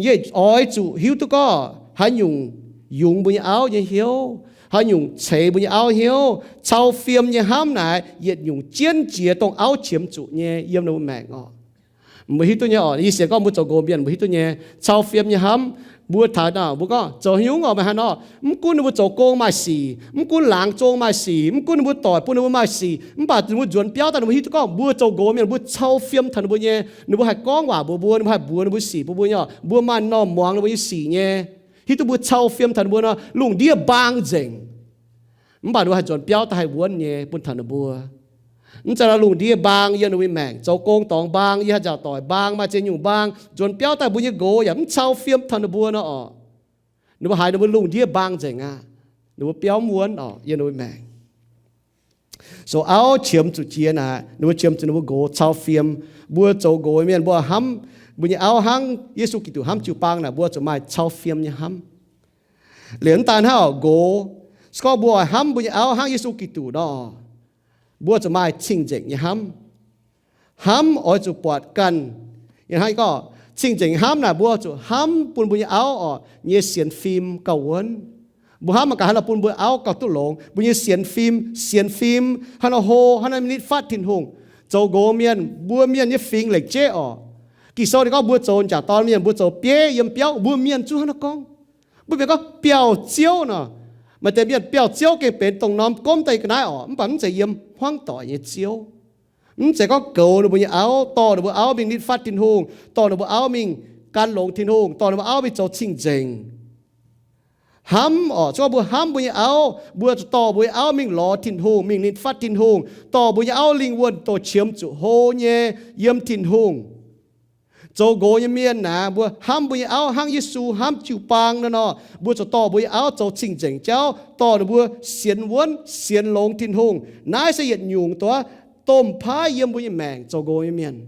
yie oix zuqc hiuv duqv gorngv haaix nyungc yungz mbuo nyei auv nyei hnyouv, haaix nyungc ceix mbuo nyei auv hnyouv. Cau fiem nyei hnamv naaic yietc nyungc jienv jiex dongh auv qiemx zuqc nyei yiem ninh mbuo maengc orqc. Mbuo hiuv duqv nyei orqc, yie sienx gorngv mbuo zoux nqox mienh mbuo hiuv duqv nyei. Cau fiem nyei hnamv, mbuo taux naaic mbuo gorngv zoux haaix nyungc orqc, meih haaix nor, mv gunv ninh mbuo zoux gong maaih sic, mv gunv laangz zong maaih sic, mv gunv ninh mbuo doic bun ninh mbuo maaih sic, mv baac ninh mbuo nzuonx biauv daaih ninh mbuo hiuv duqv gorngv mbuo zoux nqox mienh mbuo cau fiem taux ninh mbuo nyei. Ninh mbuo haih gorngv waac mbuox mbuo, ninh mbuo haih mbuox ninh mbuo sic bun mbuo nyei orqc, mbuo maaih norm muangx ninh mbuo nyei sic nyei. Hiuv duqv mbuo cau fiem taux ninh mbuo nor, lungh ndiev mbaang nzengc. Mv baac ninh mbuo haih nzuonx biauv daaih haih wuonv nyei bun taux ninh mbuo. Mv zeiz nor lungh ndiev mbaang yiem ninh mbuo nyei maengc, zoux gong dorngx mbaang, yiem haaix nzauc doic mbaang, maaih ziex nyungc mbaang, nzuonx biauv daaih mbuo nyei nqox yaac mv cau fiem taux ninh mbuo nor orqc, ninh mbuo haiz ninh mbuo lungh ndiev mbaang nzengc aqv. Ninh mbuo biauv mv wuonv orqc yiem ninh mbuo maengc. So auv qiemx zuqc jiex naaic, ninh mbuo qiemx zuqc ninh mbuo nqox cau fiem. Mbuo zoux nqox mienh mbuo hnamv mbuo nyei auv hnangv Yesu Giduc hnamv jiu-baang naaic, mbuo zuqc maaih cau fiem nyei hnamv. Liuz mv daan hnangv orqc, nqox, se gorngv mbuo oix hnamv mbuo nyei auv hnangv Yesu Giduc nor, mbuo zuqc maaih cing-nzengc nyei hnamv. Hnamv oix zuqc buatc ganh, yie hnangv gorngv, Cing-nzengc hnamv naaic mbuo zuqc hnamv bun mbuo nyei auv orqc nyei sienx fim gauh wuonv. Mbuo hnamv mangc gaax haaix nor bun mbuo auv gauh duqv longx, mbuo nyei sienx fim, sienx fim, haaix nor hlo, haaix nor nitv fatv Tin-Hungh. Zoux nqox mienh, mbuo mienh nyei fingx lengc jeiv orqc. Ging-Sou ninh gorngv mbuo zoux njangc dorn mienh, mbuo zoux bieiv yiem biauv, mbuo mienh zungv hnangv naaiv gorngv. Mbuo mienh gorngv biauv Ziouv nor, maaih deix mienh biauv Ziouv gengh benx dongh norm gomv daaih ga'naaiv orqc, mv baac mv zeiz yiem hmuangv doic nyei Ziouv. Mv zeiz gorngv goux ninh mbuo nyei auv, dorh ninh mbuo auv mingh nitv fatv Tin-Hungh, dorh ninh mbuo auv mingh gan longx Tin-Hungh, dorh ninh mbuo auv mingh zoux cing-nzengc. Hnamv orqc, se gorngv mbuo hnamv mbuo nyei auv, mbuo zuqc dorh mbuo nyei auv mingh lorz Tin-Hungh, mingh nitv fatv Tin-Hungh, dorh mbuo nyei auv lingh wuonh douz qiemx zuqc hlo nyei yiem Tin-Hungh. Zoux nqox nyei mienh naaic, mbuo hnamv mbuo nyei auv hnangv Yesu hnamv jiu-baang nor nor, mbuo zuqc dorh mbuo nyei auv zoux cing-nzengc jauv, dorh ninh mbuo sienx wuonv sienx longx Tin-Hungh. Naaiv se yietc nyungc doz domh paaiv yiem mbuo nyei maengc zoux nqox nyei mienh.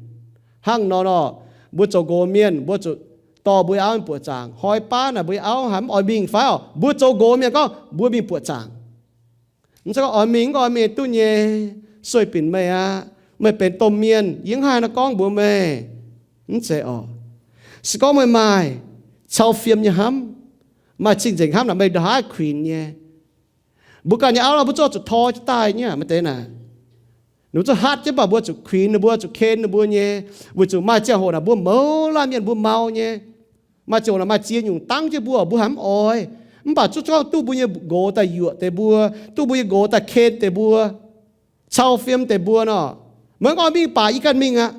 Hnangv nor nor, mbuo zoux nqox mienh mbuo zuqc dorh mbuo nyei auv mingh buoqc zaangc. Hnoi baav naaic mbuo nyei auv haiz mv oix mingh fai orqc, mbuo zoux nqox mienh gorngv mbuo mingh buoqc zaangc. Mv zeiz gorngv oix mingh mv oix mingh duqv nyei, sueih binc meih aqv. Meih benx domh mienh, yie mv haih nor gorngv mbuox meih. Mv zeiz orqc. Se gorngv meih maaih cau fiem nyei hnamv, maaih cing-nzengc hnamv naaic, meih ndongc haaix kuinx nyei. Mbuo ganh nyei auv nor mbuo zungv zuqc tor jienv daaih nyei aqv, maaih deix naaic. Ninh mbuo zungv hatv jienv, mv baac mbuo zuqc kuinx ninh mbuo, zuqc ken ninh mbuo nyei, weic zuqc maaih ziangh hoc naaic mbuo mouz laanh mienh mbuo mau nyei. Maaih ziangh hoc naaic maaih ziex nyungc dangv jienv mbuo, mbuo haiz mv oix. Mv baac zungv gorngv duqv mbuo nyei nqox daaih yuoqc deix mbuo, duqv mbuo nyei nqox daaih ken deix mbuo, cau fiem deix mbuo nor, meih mv oix mingh baac yie ganh mingh aqv.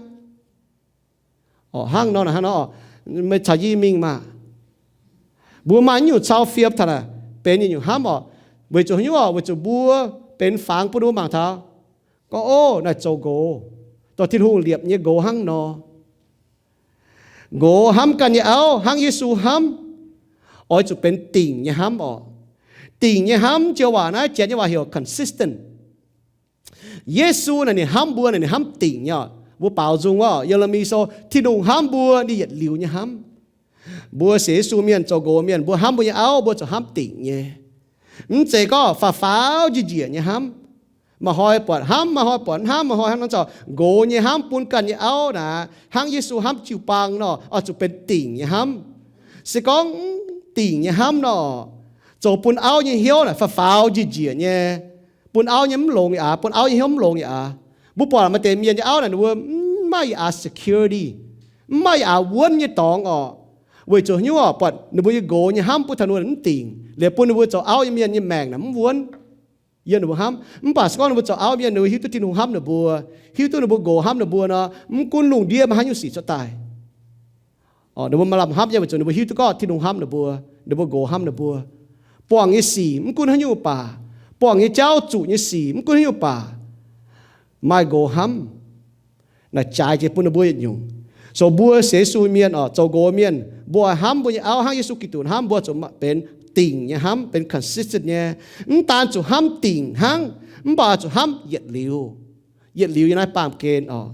Orqc, hnangv nor, hnangv nor, meih caux yie mingh maah. Mbuo maaih nyungc cau fiem taux naaic benx yietc nyungc hnamv orqc. Weic zuqc haaix nyungc orqc? Weic zuqc mbuo benx fangx bun mbuo mangc taux gorngv, ov, naaiv zoux nqox, dorh Tin-Hungh liepc nyei nqox hnangv nor. Nqox hnamv ganh nyei auv hnangv Yesu hnamv, oix zuqc benx dingc nyei hnamv orqc. Dingc nyei hnamv, joux waac naaiv Janx nyei waac heuc consistent. Yesu naaic ninh hnamv mbuo naaic ninh hnamv dingc nyei orqc. Mbuo baaux nzung wuov, Ye^le^mi Sou, Tin-Hungh hnamv mbuo ninh yietc liuz nyei hnamv. Mbuo sienx Yesu mienh, zoux nqox mienh, mbuo hnamv mbuo nyei auv mbuo zuqc hnamv dingc nyei. Mv zeiz gorngv faaux faaux njiec njiec nyei hnamv. Maaih hnoi buatc hnamv, maaih hnoi buatc mv hnamv, maaih hnoi hnamv nor zoux nqox nyei hnamv bun ganh nyei auv naaic, hnangv Yesu hnamv jiu-baang nor, oix zuqc benx dingc nyei hnamv. Se gorngv dingc nyei hnamv nor, zoux bun auv nyei hnyouv naaic faaux faaux njiec njiec nyei, bun auv nyei mv longx yaac aav, bun auv nyei hnyouv mv longx yaac aav. Mbuo buatc maaih deix mienh nyei auv naaic ninh mbuo mv maaih yaac aav security, mv maaih yaac aav wuonv nyei dorngx orqc. Weic zuqc haaix nyungc orqc? Buatc ninh mbuo nyei nqox nyei hnamv bun taux ninh mbuo mv dingc, liuz bun ninh mbuo zoux auv nyei mienh nyei maengc naaic mv wuonv. Yiem ninh mbuo hnamv. Mv baac se gorngv ninh mbuo zoux auv mienh, ninh mbuo hiuv duqv Tin-Hungh hnamv ninh mbuo, hiuv duqv ninh mbuo nqox hnamv ninh mbuo nor, mv gunv lungh ndiev maaih haaix nyungc sic cuotv daaih, ninh mbuo maaih lamh hnamv nyei, weic zuqc ninh mbuo hiuv duqv gorngv Tin-Hungh hnamv ninh mbuo, ninh mbuo nqox hnamv ninh mbuo. Buangh nyei sic mv gunv haaix nyungc baac, buangh nyei jauv, zuqc nyei sic mv gunv haaix nyungc baac, maaih nqox hnamv naaic jaaix jienv bun ninh mbuo yietc nyungc. So mbuo sienx Yesu mienh orqc, zoux nqox mienh, mbuo oix hnamv mbuo nyei auv hnangv Yesu Giduc hnamv, mbuo zuqc benx dingc nyei hnamv, benx consistent nyei. Mv daan zuqc hnamv dingc hnangv, mv baac zuqc hnamv yietc liuz. Yietc liuz yiem naaiv baamh gen orqc.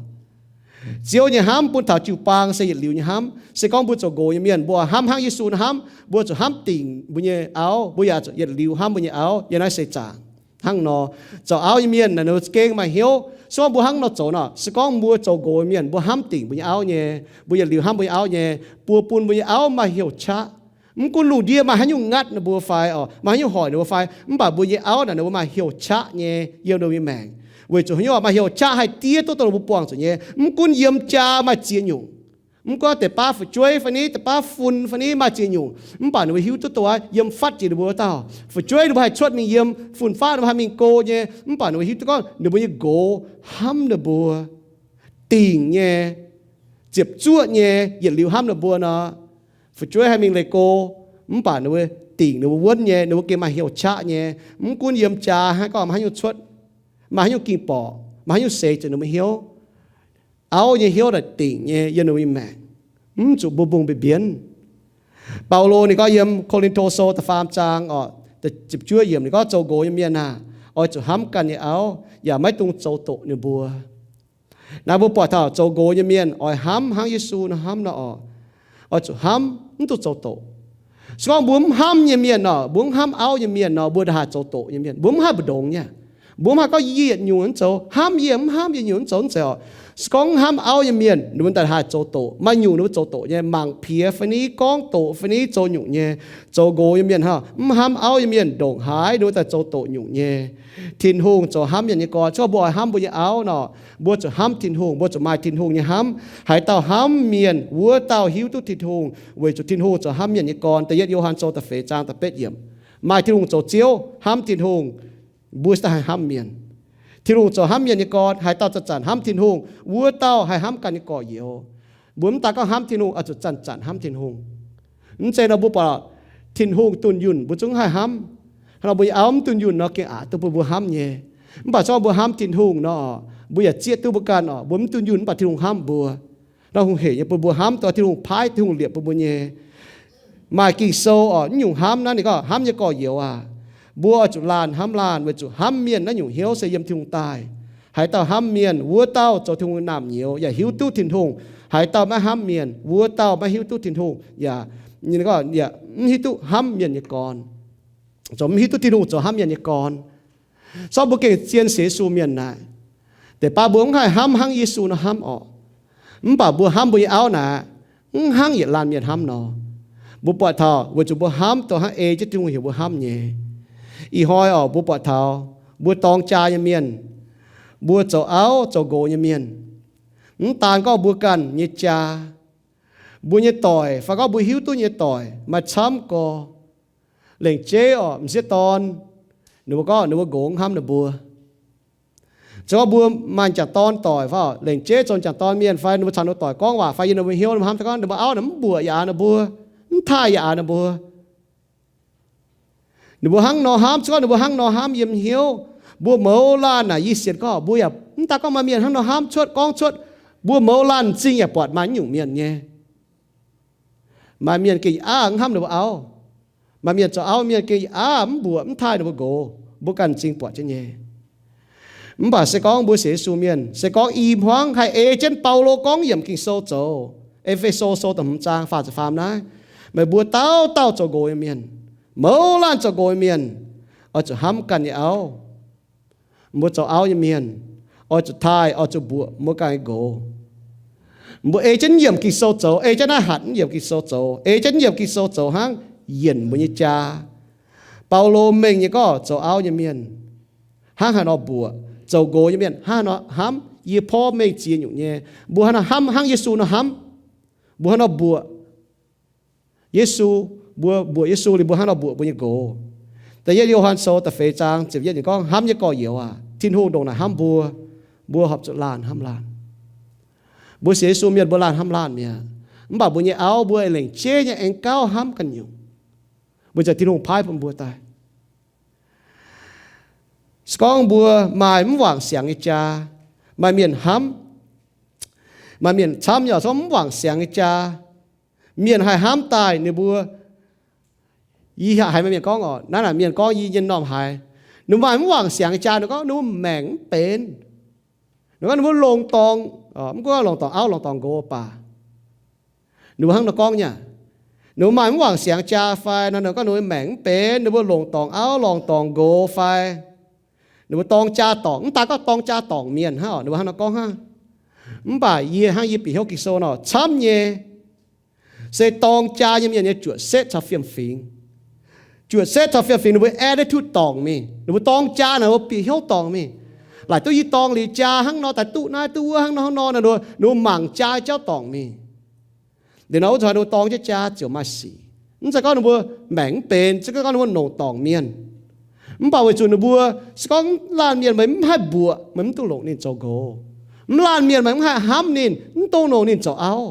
Ziouv nyei hnamv bun taux jiu-baang se yietc liuz nyei hnamv. Se gorngv mbuo zoux nqox nyei mienh, mbuo hnamv hnangv Yesu hnamv, mbuo zuqc hnamv dingc mbuo nyei auv, mbuo yaac zuqc yietc liuz hnamv mbuo nyei auv yiem naaiv seix zaangc. Hnangv nor, zoux auv nyei mienh naaic ninh mbuo gengh maaih hnyouv. Se gorngv mbuo hnangv nor zoux nor, se gorngv mbuo zoux nqox mienh, mbuo hnamv dingc mbuo nyei auv nyei, mbuo yietc liuz hnamv mbuo nyei auv nyei, buo bun mbuo nyei auv maaih hnyouv qaqv. Mv gunv lungh ndiev maaih haaix nyungc ngatv ninh mbuo fai orqc, maaih haaix nyungc hoic ninh mbuo fai, mv baac mbuo nyei auv naaic ninh mbuo maaih hnyouv qaqv nyei yiem ninh mbuo nyei maengc. Weic zuqc haaix nyungc maaih hnyouv qaqv haih diev duqv dongh ninh mbuo buangh zuqc nyei. Mv gunv yiem jaa maaih ziex nyungc, mv gunv deix baav fu'jueiv fai ni, deix baav fun fai ni, maaih ziex nyungc, mv baac ninh mbuo hiuv duqv dongh yiem fatv jiex ninh mbuo wuov dauh fu'jueiv ninh mbuo haih cuotv mingh yiem, fun-faqv ninh mbuo haih mingh go nyei, mv baac ninh mbuo hiuv duqv gorngv ninh mbuo nyei nqox hnamv ninh mbuo dingc nyei, ziepc zuoqv nyei, yietc liuz hnamv ninh mbuo nor. Fu'jueiv haih mingh leih go, mv baac ninh mbuo dingc ninh mbuo wuonv nyei, ninh mbuo gengh maaih hnyouv qaqv nyei. Mv gunv yiem jaa haaix gorngv maaih haaix nyungc cuotv, maaih haaix nyungc ging borqc, maaih haaix nyungc seix zuqc ninh mbuo hnyouv, auv nyei hnyouv naaic dingc nyei yiem ninh mbuo nyei maengc. Mv zuqc mbungh mbungh mbienv mbienv. Baulo ninh gorngv yiem Ko^lin^to Sou da'faam zaang orqc, ziepc juov yiemc ninh gorngv, zoux nqox nyei mienh aah, oix zuqc hnamv ganh nyei auv, yaac maiv dungx zoux doqc ninh mbuo. Naaiv mbuo buatc taux zoux nqox nyei mienh oix hnamv hnangv Yesu nor hnamv nor orqc. Oix zuqc hnamv, mv dungx zoux doqc. Se gorngv mbuo mv hnamv nyei mienh orqc, mbuo mv hnamv auv nyei mienh nor, mbuo ndongc haaix zoux doqc nyei mienh? Mbuo mv haih mbu'ndongx nyei aqv. Mbuo mv haih gorngv yie yietc nyungc mv zoux, hnamv yie mv hnamv, yie nyungc mv zoux, mv zeiz oc. Se gorngv mv hnamv auv nyei mienh, ninh mbuo daaih haih zoux doqc, maaih nyungc ninh mbuo zoux doqc nyei, mangc piex fai ni, gorngv doqc fai ni, zoux nyungc nyei, zoux nqox nyei mienh hnangv. Mv hnamv auv nyei mienh ndongc haaix ninh mbuo daaih zoux doqc nyungc nyei. Tin-Hungh zoux hnamv mienh nyei gorn. Se gorngv mbuo oix hnamv mbuo nyei auv nor, mbuo zuqc hnamv Tin-Hungh, mbuo zuqc maaih Tin-Hungh nyei hnamv. Haaix dauh hnamv mienh, wuov dauh hiuv duqv Tin-Hungh, weic zuqc Tin-Hungh zoux hnamv mienh nyei gorn. Da'yietv Yo^han Sou da'feix zaang da'betv yiemc. Maaih Tin-Hungh zoux Ziouv, hnamv Tin-Hungh, mbuo se daaih haih hnamv mienh. Tin-Hungh zoux hnamv mienh nyei gorn. Haaix dauh zanc-zanc hnamv Tin-Hungh, wuov dauh haih hnamv ganh nyei gorx-youz. Mbuo mv daan gorngv hnamv Tin-Hungh, oix zuqc zanc-zanc hnamv Tin-Hungh. Mv zeiz nor mbuo buatc Tin-Hungh dunh yunh mbuo zungv haih hnamv. Hnangv nor mbuo nyei auv mv dunh yunh nor gengh aqc duqv bun mbuo hnamv nyei. Mv baac se gorngv mbuo hnamv Tin-Hungh nor, mbuo yaac zieqv duqv mbuo ganh oc. Mbuo mv dunh yunh mv baac Tin-Hungh hnamv mbuo. Nor hungh heic nyei bun mbuo hnamv, dongh Tin-Hungh paaiv, Tin-Hungh liepc bun mbuo nyei. Maaih Ging-Sou oc, naaiv nyungc hnamv naaiv ninh gorngv, hnamv nyei gorx-youz aac, mbuo oix zuqc laanh hnamv laanh, weic zuqc hnamv mienh naaiv nyungc hnyouv se yiem Tin-Hungh daaih. Haaix dauh hnamv mienh, wuov dauh zoux Tin-Hungh nyei naamh nyouz yaac hiuv duqv Tin-Hungh. Haaix dauh maiv hnamv mienh, wuov dauh maiv hiuv duqv Tin-Hungh, yaac, yaac mv hiuv duqv hnamv mienh nyei gorn, zoux mv hiuv duqv Tin-Hungh zoux hnamv mienh nyei gorn. Se gorngv mbuo gengh zien sienx Yesu mienh naaic, deix baav mbuo mv haih hnamv hnangv Yesu nor hnamv oc. Mv baac mbuo hnamv mbuo nyei auv naaic, mv hnangv yietc laanh mienh hnamv nor. Mbuo buatc taux weic zuqc mbuo hnamv dongh hnangv ei jienv Tin-Hungh heuc mbuo hnamv nyei. Ih hnoi oc, mbuo buatc taux mbuo dorng jaa nyei mienh, mbuo zoux auv zoux nqox nyei mienh, mv daan gorngv mbuo ganh nyei jaa, mbuo nyei doic fai gorngv mbuo hiuv duqv nyei doic maaih camv gorx. Lengc jeiv oc, m'sieqv dorn, ninh mbuo gorngv ninh mbuo nqox hnamv ninh mbuo. Se gorngv mbuo maaih m'jangc dorn doic fai lengc jeiv zoux m'jangc dorn mienh fai ninh mbuo caux ninh mbuo doic gorngv waac fai yiem ninh mbuo hnyouv ninh mbuo hnamv gorngv ninh mbuo auv naaic mv mbuoqc yaac aax ninh mbuo, mv taaih yaac aax ninh mbuo. Ninh mbuo hnangv nor hnamv, se gorngv ninh mbuo hnangv nor hnamv yiem hnyouv, mbuo mouz laanh naaic yie sienx gorngv mbuo yaac mv daan gorngv maaih mienh hnangv nor hnamv cuotv gorngv cuotv, mbuo mouz laanh m'zing yaac buatc maaih naaiv nyungc mienh nyei. Maaih mienh gengh aav hnamv ninh mbuo auv. Maaih mienh zoux auv mienh gengh aav mv mbuoqc mv taaih ninh mbuo nqox, mbuo ganh m'zing buatc jienv nyei. Mv baac se gorngv mbuo sienx Yesu mienh, se gorngv i hmuangv haih ei jienv Baulo gorngv yiemc Ging-Sou zoux, E^fe^so Sou da'hmz zaang faah ziepc faam naaiv, meih mbuo dauh dauh zoux nqox nyei mienh, mouz laanh zoux nqox nyei mienh, oix zuqc hnamv ganh nyei auv. Mbuo zoux auv nyei mienh oix zuqc taaih, oix zuqc mbuoqc mbuo ganh nyei nqox. Mbuo ei jienv yiemc Ging-Sou zoux, ei jienv naaiv hatc yiemc Ging-Sou zoux, ei jienv yiemc Ging-Sou zoux hnangv yienc mbuo nyei jaa. Baulo mengh nyei gorngv zoux auv nyei mienh hnangv haaix nor mbuoqc, zoux nqox nyei mienh hnangv haaix nor hnamv, yie porv mengh ziex nyungc nyei. Mbuo hnangv nor hnamv hnangv Yesu nor hnamv, mbuo hnangv nor mbuoqc Yesu, mbuo mbuoqc Yesu liuz mbuo hnangv nor mbuoqc mbuo nyei nqox. Da'yietv Yo^han Sou da'feix zaang ziepc yietv ninh gorngv, hnamv nyei gorx-youz aac, Tin-Hungh ndongc naaic hnamv mbuo, mbuo horpc zuqc laanh hnamv laanh. Mbuo sienx Yesu mienh mbuo laanh hnamv laanh mi'aqv. Mv baac mbuo nyei auv mbuo lengc jeiv nyei aengx gauh hnamv ganh nyungc. Mbuo zanc Tin-Hungh paaiv bun mbuo daaih. Se gorngv mbuo maaih mv wangc siangx nyei jaa, maaih mienh hnamv, maaih mienh camv nyei oc, se gorngv mv wangc siangx nyei jaa, mienh haih hnamv daaih ninh mbuo. Yie haiz maaih mienh gorngv oc, naaiv naaic mienh gorngv yie nyei m'normh haiz, ninh maaih mv wangc siangx nyei jaa, ninh gorngv ninh mbuo maengc mv benx. Ninh gorngv ninh mbuo longc dorngc, mv gunv longc dorngc auv longc dorngc nqox baac, ninh mbuo hnangv nor gorngv nyei. Ninh mbuo maaih mv wangc siangx jaa fai nor, ninh gorngv ninh mbuo maengc mv benx, ninh mbuo longc dorngc auv longc dorngc nqox fai ninh mbuo dorng jaa dorngc, mv daan gorngv dorng jaa dorngc mienh hnangv oc, ninh mbuo hnangv nor gorngv hnangv. Mv baac yie hnangv yie bieqc hnyouv Ging-Sou nor camv nyei, se dorng jaa nyei mienh nyei juoqc setv caux fiem-fingx. Juoqc setv caux fiem-fingx ninh mbuo attitude dorngc mingh. Ninh mbuo dorng jaa naaic mbuo bieqc hnyouv dorngc mingh. Laaic duqv yie dorng liuz jaa hnangv nor, daaih duqv naaiv duqv wuov hnangv nor hnangv nor, ninh mbuo mangc jaa jauv dorngc mingh. Liuz nor wuov zuqc ninh mbuo dorng jienv jaa ziouc maaih sic. Mv zeiz gorngv ninh mbuo maengc mv benx, se gorngv ninh mbuo longc dorngc mienh. Mv baac weic zuqc ninh mbuo, se gorngv laanh mienh meih mv haih mbuoqc, meih mv dungx longc ninh zoux nqox. Mv laanh mienh meih mv haih hnamv ninh, mv dungx longc ninh zoux auv.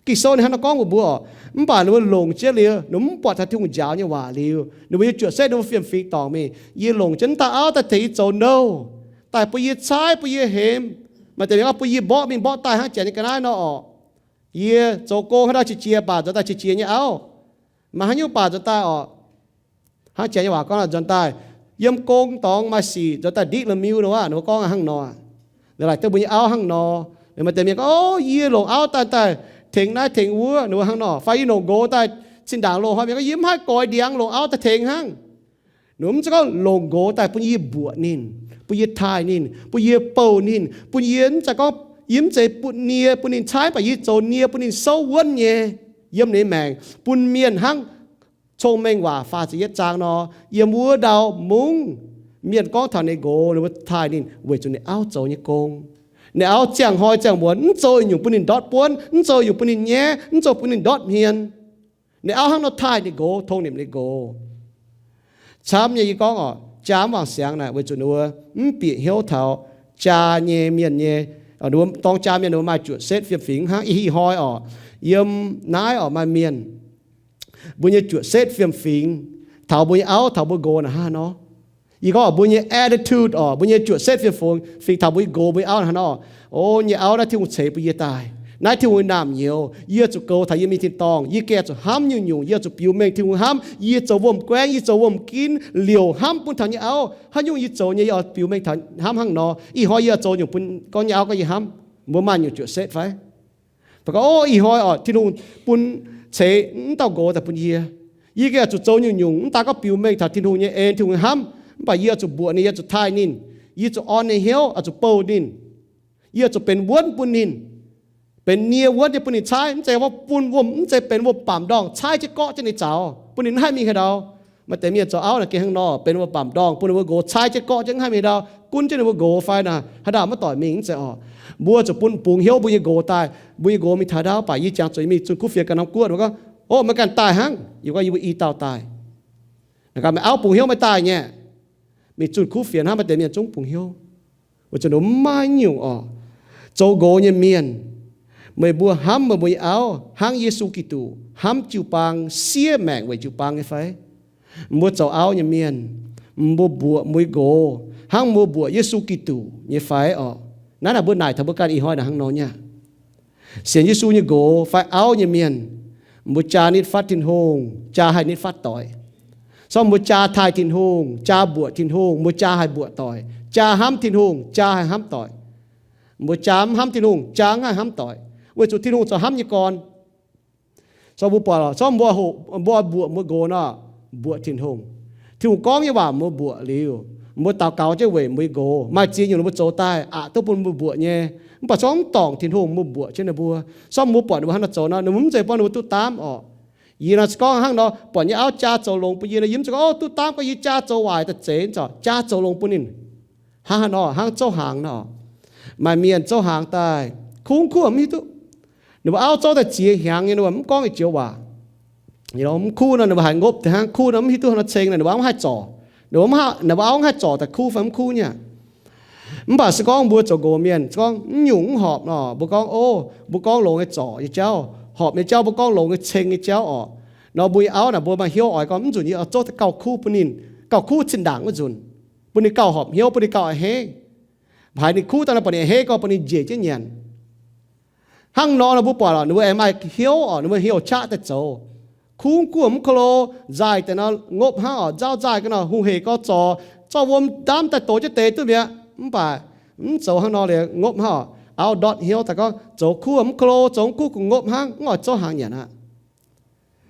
Ging-Sou ninh hnangv nor gorngv mbuox mbuo oc. Mv baac ninh mbuo longc jienv liuz, ninh mbuo mv buatc taux Tin-Hungh njaaux nyei waac liuz, ninh mbuo nyei juoqc setv ninh mbuo fiem-fingx dorngc mingh. Yie longc jienv dauh auv daaih tengx yie zoux nouh, daaih bun yie caaiv, bun yie hemx, maaih deix mienh gorngv bun yie mborqv mingh mborqv daaih hnangv janx nyei ga'naaiv nor oc. Yie zoux gong haaix dauh qiex jiez baac nzuonx daaih qiex jiez nyei auv. Maaih haaix nyungc baac nzuonx daaih oc, hnangv janx nyei waac gorngv nzuonx daaih, yiem gong dorngx maaih sic nzuonx daaih ndiqv la'miu nor aqv, ninh mbuo gorngv hnangv nor. Laaic duqv mbuo nyei auv hnangv nor, maaih deix mienh gorngv, Ov, yie longc auv daaih daaih tengx naaiv tengx wuov, ninh mbuo hnangv nor. Fai yie longc nqox daaih zinh ndaangc loz-hnoi mienh gorngv, Yie mv haih goix ndiangx, longc auv daaih tengx hnangv. Mv zeiz gorngv longc nqox daaih bun yie mbuoqc ninh, bun yie taaih ninh, bun yie bouh ninh, bun yie mv zeiz gorngv, yie mv zeiz bun nie bun ninh caaiv, mv baac yie zoux nie bun ninh souv wuonv nyei yiem ninh maengc, bun mienh hnangv Cong-Mengh Waac faah ziepc yietv zaang nor, yiem wuov ndau mungv mienh gorngv taux ninh nqox, ninh mbuo taaih ninh weic zuqc ninh auv zoux nyei gong. Ninh auv ziangh hnoi ziangh muonz mv zoux nyungc bun ninh ndortv buonv, mv zoux nyungc bun ninh nyaiv, mv zoux bun ninh ndortv hmien. Ninh auv hnangv nor taaih ninh nqox, tong nimc ninh nqox. Camv nyei yie gorngv oc, jaa mv wangc siangx naaic weic zuqc ninh mbuo mv bieqc hnyouv taux jaa nyei mienh nyei, dorng jaa mienh ninh mbuo maaih juoqc setv fiem-fingx hnangv. Ih hnoi oc, yiem naaiv oc maaih mienh, mbuo nyei juoqc setv fiem-fingx taux mbuo nyei auv taux mbuo nqox naaic hnangv nor. Yie gorngv mbuo nyei attitude oc, mbuo nyei juoqc setv fiem-fingx taux mbuo nyei nqox mbuo nyei auv naaiv hnangv nor. O nyei auv, naaiv Tin-Hungh ceix bun yie daaih. Naaiv Tin-Hungh nyei naamh nyouz, yie zuqc goux taux yie mingh tin-dorngh. Yie gengh zuqc hnamv nyungc-nyungc, yie zuqc biux mengh Tin-Hungh hnamv. Yie zoux wuom-guaengv, yie zoux wuom-ginv liouc hnamv bun taux nyei auv. Haaix nyungc yie zoux nyei, yie oix biux mengh taux hnamv hnangv nor. Ih hnoi yie oix zoux nyungc bun gorngv nyei auv gorngv yie hnamv. Mbuo maaih nyungc juoqc setv fai? Mbuo gorngv, o, ih hnoi oc, Tin-Hungh bun ceix mv dauh nqox daaih bun yie. Yie gengh zuqc zoux nyungc-nyungc mv daaih gorngv biux mengh taux Tin-Hungh nyei en, Tin-Hungh nyei hnamv. Mv baac yie oix zuqc mbuoqc ninh, yie oix zuqc taaih ninh, yie zuqc orn ninh hnyouv, oix zuqc bouh ninh. Yie oix zuqc benx wuonv bun ninh, benx nie wuonv nyei bun ninh caaiv. Mv zeiz wuov bun wuom, mv zeiz benx wuom-baamc ndorngh caaiv jienv gorqv jienv ninh zaux, bun ninh mv haih mingh haaix ndau. Maaih deix mienh zoux auv naaic gengh hnangv nor, benx wuom-baamc ndorngh bun ninh mbuo nqox caaiv jienv gorqv jienv mv haih mingh haaix ndau, gunv jienv ninh mbuo nqox fai naaic haaix ndau mv doic mingh, mv zeiz oc. Mbuo zuqc bun bungx hnyouv mbuo nyei nqox daaih, mbuo nyei nqox mingh taux haaix ndau, mv baac yie jangx zuqc mingh zunh kuv fienx ganh norm guoqv, ninh mbuo gorngv, o, meih ganh daaih hnangv. Yie gorngv, yie mbuo i dauh daaih. Naaic gaax meih auv bungx hnyouv meih daaih nyei. Mingh zunh kuv fienx hnangv, maaih deix mienh zungv bungx hnyouv. Weic zuqc ninh mbuo mv maaih nyungc oc. Zoux nqox nyei mienh, meih mbuo hnamv meih mbuo nyei auv hnangv Yesu Giduc hnamv jiu-baang, siev maengc weic jiu-baang nyei fai? Mbuo zoux auv nyei mienh, mbuo mbuoqc mbuo nyei nqox hnangv mbuo mbuoqc Yesu Giduc nyei fai oc? Naaiv naaic mbuo naaic taux mbuo ganh ih hnoi naaic hnangv nor nyei aqv. Sienx Yesu nyei nqox fai auv nyei mienh, mbuo jaa nitv fatv Tin-Hungh, jaa haih nitv fatv doic. Sorng mbuo jaa taaih Tin-Hungh, jaa mbuoqc Tin-Hungh, mbuo jaa haih mbuoqc doic. Jaa hnamv Tin-Hungh, jaa haih hnamv doic. Mbuo jaa mv hnamv Tin-Hungh, jaa mv haih hnamv doic, weic zuqc Tin-Hungh zoux hnamv nyei gorn. Sorng mbuo buatc, sorng mbuo hoqc, mbuo mbuoqc mbuo nqox nor, mbuoqc Tin-Hungh. Tin-Hungh gorngv nyei waac mbuo mbuoqc liuz, mbuo daux gaux jienv weic mbuo nyei nqox. Maaih ziex nyungc ninh mbuo zoux daaih aqc duqv bun mbuo mbuoqc nyei, mv baac sorng mv dorngc Tin-Hungh, mbuo mbuoqc jienv ninh mbuo. Sorng mbuo buatc ninh mbuo hnangv nor zoux nor, ninh mbuo mv zeiz buangv ninh mbuo duqv daamv oc. Yie nor se gorngv hnangv nor, buatc nyei auv jaa zoux longx bun yie nor, yie mv zeiz gorngv, o, duqv daamv gorngv yih jaa zoux waaic daaih zeiz, jaa zoux longx bun ninh. Hnangv haaix nor, hnangv zouv hnaangx nor. Maaih mienh zouv hnaangx daaih, kuv kuv mv hiuv duqv. Ninh mbuo auv zouv daaih ziex hnyangx nyei, ninh mbuo mv gorngv ih joux waac. Mv kuv nor ninh mbuo haiz ngopv deix hnangv, kuv nor mv hiuv duqv hnangv nor ceng nor, ninh mbuo auv mv haih zorc. Ninh mbuo auv mv haih zorc daaih kuv fai mv kuv nyei aqv. Mv baac se gorngv mbuo zoux nqox mienh, se gorngv mv nyungc mv horpc nor, mbuo gorngv, o, mbuo gorngv longx nyei zorc nyei jauv, horpc nyei jauv mbuo gorngv longx nyei ceng nyei jauv orqc. Nor mbuo nyei auv naaic mbuo maaih hnyouv oix gorngv mv nzunc yie oix zouv daaih gauh kuv bun ninh, gauh kuv zinh ndaangc wuov nzunc, bun ninh gauh horpc hnyouv, bun ninh gauh a'hneiv. Haiz ninh kuv daaih nor, buatc ninh a'hneiv gorngv buatc ninh njiec jienv nyanc. Hnangv nor nor mbuo buatc lorqc, ninh mbuo aengx maaih hnyouv oc, ninh mbuo hnyouv qaqv daaih zoux. Kuv guoqv mv ko lo, nzaaih deix nor ngopv hnangv oc, nzauh nzaaih ga'naaiv nor hungh hec gorx zorc, zorqv wuom ndaamv daaih dox jienv deix duqv mi'aqv. Mv baac mv zoux hnangv nor liuz ngopv hnangv oc. Auv ndortv hnyouv daaih gorngv, zoux kuv mv ko lo, zoux mv kuv kungx ngopv hnangv, mv oix zouv hnaangx nyanc aqv.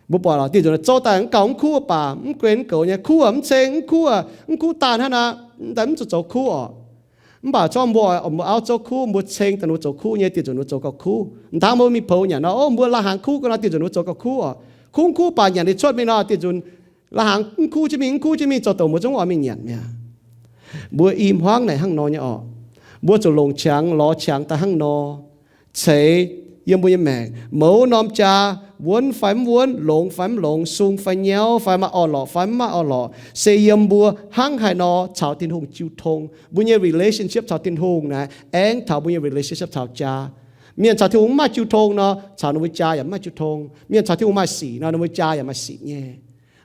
Mbuo buatc lorqc, dieh nzunc zouv daaih mv gauh mv kuv baac mv guen mv goux nyei, kuv mv ceng, mv kuv, mv kuv daanh hnangv nor, daaih mv zuqc zoux kuv oc. Mv baac zorqv mbuo, mbuo auv zouv kuv, mbuo ceng daaih ninh mbuo zoux kuv nyei, dieh nzunc ninh mbuo zoux gauh kuv. Hnangv mbuo mingh poux nyanc nor, o, mbuo lai-hnaangx kuv ga'naaiv, dieh nzunc ninh mbuo zoux gauh kuv oc. Kuv mv kuv baac nyanc ninh cuotv mingh nor, dieh nzunc lai-hnaangx mv kuv jienv mingh, mv kuv jienv mingh, zoux douc mbuo zungv oix mingh nyanc mi'aqv. Mbuo i hmuangv naaic hnangv nor nyei oc. Mbuo zuqc longc qangx lorz qangx daaih hnangv nor ceix yiem mbuo nyei maengc. Mouz norm jaa, wuonv fai mv wuonv, longx fai mv longx, sung fai nyauv, fai maaih orn-lorqc fai mv maaih orn-lorqc, se yiem mbuo hnangv haaix nor caux Tin-Hungh jiu tong. Mbuo nyei relationship caux Tin-Hungh naaiv aengx taux mbuo nyei relationship caux jaa. Mienh caux Tin-Hungh mv maaih jiu tong nor, caux ninh mbuo jaa yaac mv maaih jiu tong. Mienh caux Tin-Hungh maaih sic nor, ninh mbuo jaa yaac maaih sic nyei.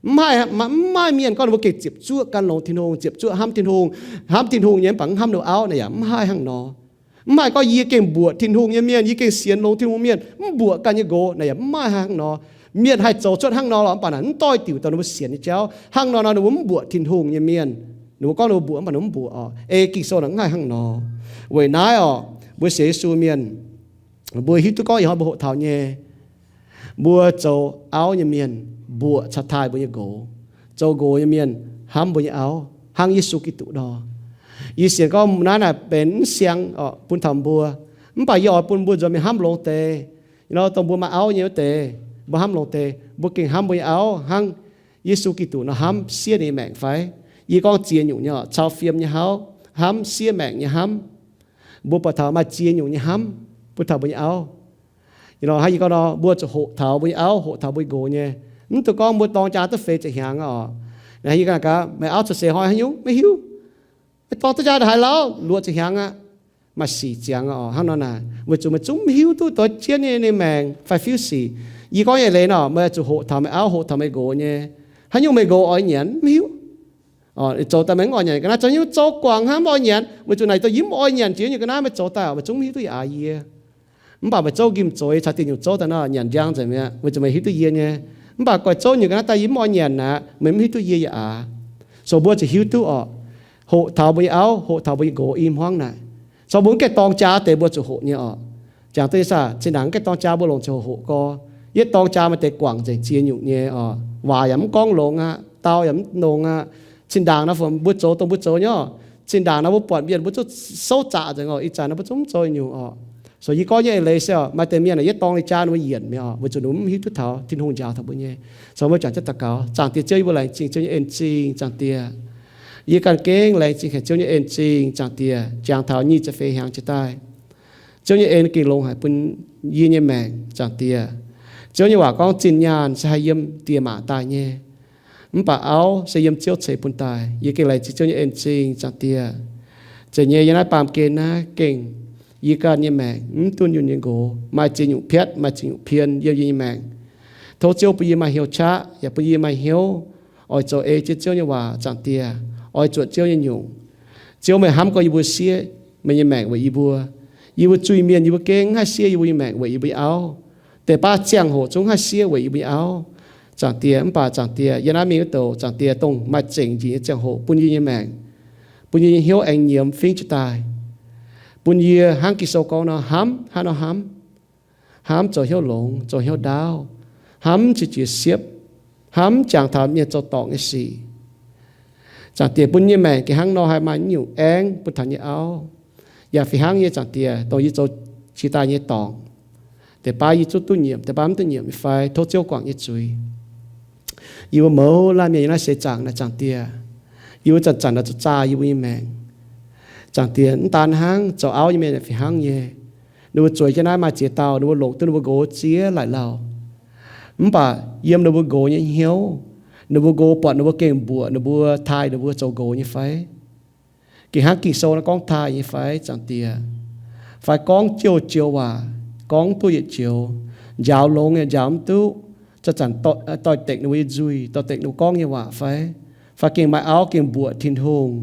Mv maaih, mv maaih mienh gorngv ninh mbuo gengh ziepc zuoqv gan longx Tin-Hungh, ziepc zuoqv hnamv Tin-Hungh, hnamv Tin-Hungh nyei mv baac mv hnamv ninh auv naaic yaac mv haih hnangv nor. Mv haih gorngv yie gengh mbuoqc Tin-Hungh nyei mienh, yie gengh sienx longx Tin-Hungh mienh, mv mbuoqc ganh nyei nqox naaic yaac mv maaih hnangv nor. Mienh haih zoux cuotv hnangv nor lorqc, mv baac naaic mv doix diuc dongh ninh mbuo sienx nyei jauv. Hnangv nor nor ninh mbuo mv mbuoqc Tin-Hungh nyei mienh. Ninh mbuo gorngv ninh mbuo mbuoqc, mv baac ninh mv mbuoqc oc. Ei Ging-Sou naaic mv haih hnangv nor. Weic naaiv oc, mbuo sienx Yesu mienh, mbuo hiuv duqv gorngv ih hnoi mbuo hoqc taux nyei, mbuo zoux auv nyei mienh mbuoqc caux taaih mbuo nyei nqox. Zoux nqox nyei mienh hnamv mbuo nyei auv hnangv Yesu Giduc nor. Yie sienx gorngv naaiv naaic benx mv siang oc bun taux mbuo. Mv baac yie oix bun mbuo nzuonx mingh hnamv longx deix. Nor dongh mbuo maaih auv nyei wuov deix, mbuo hnamv longx deix, mbuo gengh hnamv mbuo nyei auv hnangv Yesu Giduc nor hnamv siev ninh nyei maengc fai? Yie gorngv ziex nyungc nyei oc, cau fiem nyei hnamv, hnamv siev maengc nyei hnamv. Mbuo buatc taux maaih ziex nyungc nyei hnamv bun taux mbuo nyei auv. Hnangv yie gorngv nor, mbuo zuqc hoqc taux mbuo nyei auv, hoqc taux mbuo nyei nqox nyei. Mv dungx gorngv mbuo dorng jaa duqv feix ziepc hnyangx oc. Yie ganh gaax, meih auv cuotv seix hnoi haaix nyungc maiv hiuv. Meih dorng duqv jaa ndongc haaix lauh? Luoqc ziepc hnyangx aqv. Maaih sic ziangx oc. Hnangv nor naaic, weic zuqc meih zungv mv hiuv duqv doix jienv nyei ninh maengc fai fiuv sic. Yie gorngv nyei leiz nor, meih zuqc hoqc taux meih auv, hoqc taux meih nqox nyei. Haaix nyungc meih nqox oix nyanc mv hiuv. Zoux daaih meih mv oix nyanc ga'naaiv, zoux nyungc zoux guangc hnangv mv oix nyanc, weic zuqc naaic dongh yie mv oix nyanc jiex nyungc ga'naaiv meih zoux daaih, meih zungv mv hiuv duqv yaac aax yie. Mv baac meih zouv nqimh zoux yie caux dieh nyungc zouv daaih nor, nyanc njang nzengc mi'aqv, weic zuqc meih hiuv duqv yie nyei. Mv baac goix zouv nyungc ga'naaiv daaih yie mv oix nyanc aqv, meih mv hiuv duqv yie yaac aax. So mbuo zuqc hiuv duqv oc, hoqc taux mbuo nyei auv, hoqc taux mbuo nyei nqox i hmuangv naaic. So mbuo mv gaengh dorng jaa deix mbuo zuqc hoqc nyei oc. Jangx duqv nyei saah, zinh ndaangc mv gaengh dorng jaa mbuo longc ziangh hoc hoqc gorx. Yie dorng jaa maaih deix guangc nzengc ziex nyungc nyei oc. Waac yaac mv gorngv longx aqv, dau yaac mv longx aqv. Zinh ndaangc nor mbuo zoux dongh mbuo zoux nyei oc. Zinh ndaangc nor mbuo buatc mienh mbuo zuqc souv zaqc nzengc oc. Ih zanc nor mbuo zungv mv zoux nyungc oc. So yie gorngv nyei eix leiz se oc, maaih deix mienh naaic yietv dorng ninh jaa ninh mbuo yienc mi'aqv oc, weic zuqc ninh mbuo mv hiuv duqv taux Tin-Hungh njaaux taux mbuo nyei. So mbuo juangc jienv daux gaux. Zaangc Diex Ziouv, yie mbuo laengz zingh Ziouv nyei en-zingh, Zaangc Diex. Yie ganh gengh laengz zingh haic Ziouv nyei en-zingh, Zaangc Diex, jangx taux nyic ziepc feix hnyangx jiex daaih. Ziouv nyei en gengh longx haic bun yie nyei maengc, Zaangc Diex. Ziouv nyei waac gorngv zinh nyaanh se haih yiem diex maac daaih nyei, mv baac auv se yiem Ziouv ceix bun daaih. Yie gengh laengz zingh Ziouv nyei en-zingh, Zaangc Diex. Zeiz nyei yiem naaiv baamh gen naaiv gengh yie ganh nyei maengc mv dunh yunh nyei nqox, maaih ziex nyungc piatv, maaih ziex nyungc pien yiem yie nyei maengc. Tov Ziouv bun yie maaih hnyouv qaqv, yaac bun yie maaih hnyouv oix zoux ei jienv Ziouv nyei waac, Zaangc Diex, oix zuotc Ziouv nyei nyungc. Ziouv, meih hnamv gorngv yie mbuo siev meih nyei maengc weic yie mbuo. Yie mbuo zuiz-mienh yie mbuo gengh mv haih siev yie mbuo nyei maengc weic yie mbuo nyei auv. Deix baav ziangh hoc zungv haih siev weic yie mbuo nyei auv, Zaangc Diex. Mv baac Zaangc Diex, yiem naaiv mingh wuov douc, Zaangc Diex, dongh maaih zengc njiec nyei ziangh hoc bun yie nyei maengc, bun yie nyei hnyouv aengx nyiemz fingv jiez daaih, bun yie hnangv Ging-Sou gorngv nor hnamv, hnangv nor hnamv, hnamv zoux hnyouv longx, zoux hnyouv ndaauv, hnamv qiex jiez siepv, hnamv jangx taux mienh zoux dorngc nyei sic. Zaangc Diex, bun yie nyei maengc gengh hnangv nor haih maaih nyungc aengv bun taux yie nyei auv. Yaac fih hnangv nyei, Zaangc Diex, dongh yie zoux jiex daaih nyei dorngc, deix baav yie zungv duqv nyiemc, deix baav mv duqv nyiemc nyei fai, tov Ziouv guangc nyei zuiz. Yie mbuo mouz laanh mienh yiem naaiv seix zaangc naaic, Zaangc Diex, yie mbuo zanc-zanc naaic zuqc zaah yie mbuo nyei maengc. Zaangc Diex, mv daan hnangv zoux auv nyei mienh fih hnangv nyei. Ninh mbuo zueiz jienv naaiv maaih ziex dauh, ninh mbuo longc duqv ninh mbuo nqox ziex laaic lauh. Mv baac yiem ninh mbuo nqox nyei hnyouv, ninh mbuo nqox buatc ninh mbuo gengh mbuoqc ninh mbuo, taaih ninh mbuo zoux nqox nyei fai? Gengh hnangv Ging-Sou naaiv gorngv taaih nyei fai, Zaangc Diex? Fai gorngv joux joux waac, gorngv duqv yietc joux, njaaux longx yaac njaaux mv duqv, zanc-zanc doix-dekc ninh mbuo nyei nzuih, doix-dekc ninh mbuo gorngv nyei waac fai? Fai gengh maaih auv gengh mbuoqc Tin-Hungh,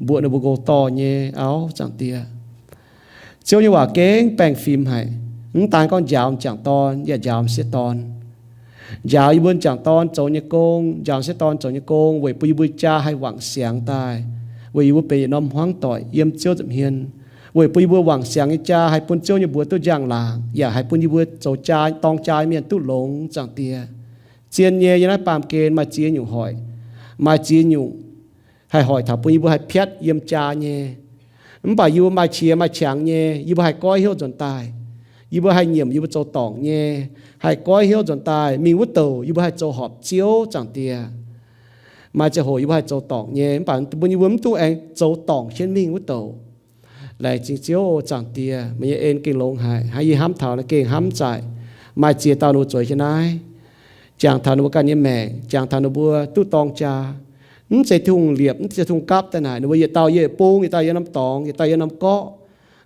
mbuoqc ninh mbuo nqox dorh nyei auv, Zaangc Diex? Ziouv nyei waac gengh baengh fim haic. Mv daan gorngv njaaux m'jangc dorn, yaac njaaux m'sieqv dorn. Njaaux yie mbuo m'jangc dorn zoux nyei gong, njaaux m'sieqv dorn zoux nyei gong weic bun yie mbuo jaa haih wangc siangx daaih, weic yie mbuo benx yietc norm hmuangv doic yiem Ziouv nza'hmien, weic bun yie mbuo wangc siangx nyei jaa haih bun Ziouv nyei mbuox duqv njang-laangc, yaac haih bun yie mbuo zoux jaa, dorng jaa nyei mienh duqv longx, Zaangc Diex. Zien nyei, yiem naaiv baamh gen maaih ziex nyungc hoic, maaih ziex nyungc haih hoic taux bun yie mbuo haih piatv yiem jaa nyei. Mv baac yie mbuo maaih qiex maaih qangx nyei, yie mbuo haih goiv hnyouv nzuonx daaih. Yie mbuo haih nyiemc yie mbuo zoux dorngc nyei, haih goiv hnyouv nzuonx daaih mingh wuov douc yie mbuo haih zoux horpc Ziouv, Zaangc Diex. Maaih ziangh hoc yie mbuo haih zoux dorngc nyei, mv baac bun yie mbuo mv dungx aengx zoux dorngc jienv mingh wuov douc. Laengz zingh Ziouv oc, Zaangc Diex, meih nyei en gengh longx haic. Hnangv yie hnamv taux naaiv gengh hnamv mv zaaic. Maaih ziex dauh ninh mbuo zueiz jienv naaiv, jangx taux ninh mbuo ganh nyei maengc, jangx taux ninh mbuo duqv dorng jaa. Mv zeiz Tin-Hungh liepc, mv zeiz Tin-Hungh gapv daaih naaic, ninh mbuo yietc dauh yiem bung, yietc dauh yiem norm dorngx, yietc dauh yiem norm gorqv.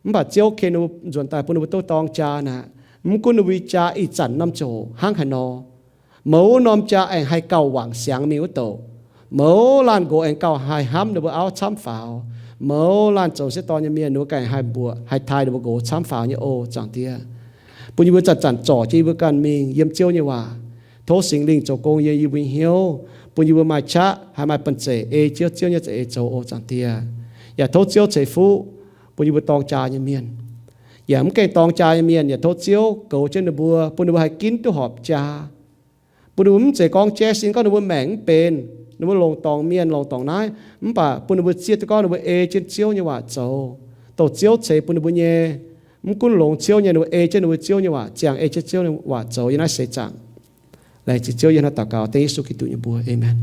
Mv baac Ziouv ken ninh mbuo nzuonx daaih bun ninh mbuo duqv dorng jaa naaic, mv gunv ninh mbuo nyei jaa ih zanc norm ziangh hoc hnangv haaix nor, mouz norm jaa aengx haih gauh wangc siangx mingh wuov douc. Mouz laanh nqox aengx gauh haih hnamv ninh mbuo auv camv faaux. Mouz laanh zoux m'sieqv dorn nyei mienh ninh mbuo ganh haih mbuoqc, haih taaih ninh mbuo nqox camv faaux nyei oc, Zaangc Diex. Bun yie mbuo zanc-zanc zorc jienv yie mbuo ganh mingh yiem Ziouv nyei waac. Tov Singx Lingh zoux gong yiem yie mbuo nyei hnyouv, bun yie mbuo maaih qaqv haih maaih banh zeic ei Ziouv, Ziouv nyei za'eix zoux oc, Zaangc Diex. Yaac tov Ziouv ceix fuqv bun yie mbuo dorng jaa nyei mienh. Yaac mv gaengh dorng jaa nyei mienh yaac tov Ziouv goux jienv ninh mbuo, bun ninh mbuo haih ginv duqv horpc jaa. Bun ninh mbuo mv zeiz gorngv jaiv sin gorngv ninh mbuo maengc mv benx, Ninh mbuo longc dorngc mienh, longc dorngc naaiv, mv baac bun ninh mbuo zieqv duqv gorngv ninh mbuo ei jienv Ziouv nyei waac zoux, dongh Ziouv ceix bun ninh mbuo nyei. Mv gunv longx Ziouv nyei, ninh mbuo ei jienv ninh mbuo Ziouv nyei waac, ziangh ei jienv Ziouv nyei waac zoux yiem naaiv seix zaangc. Laengz zingh Ziouv, yie hnangv naaiv daux gaux dengv Yesu Giduc nyei mbuox. Aamen.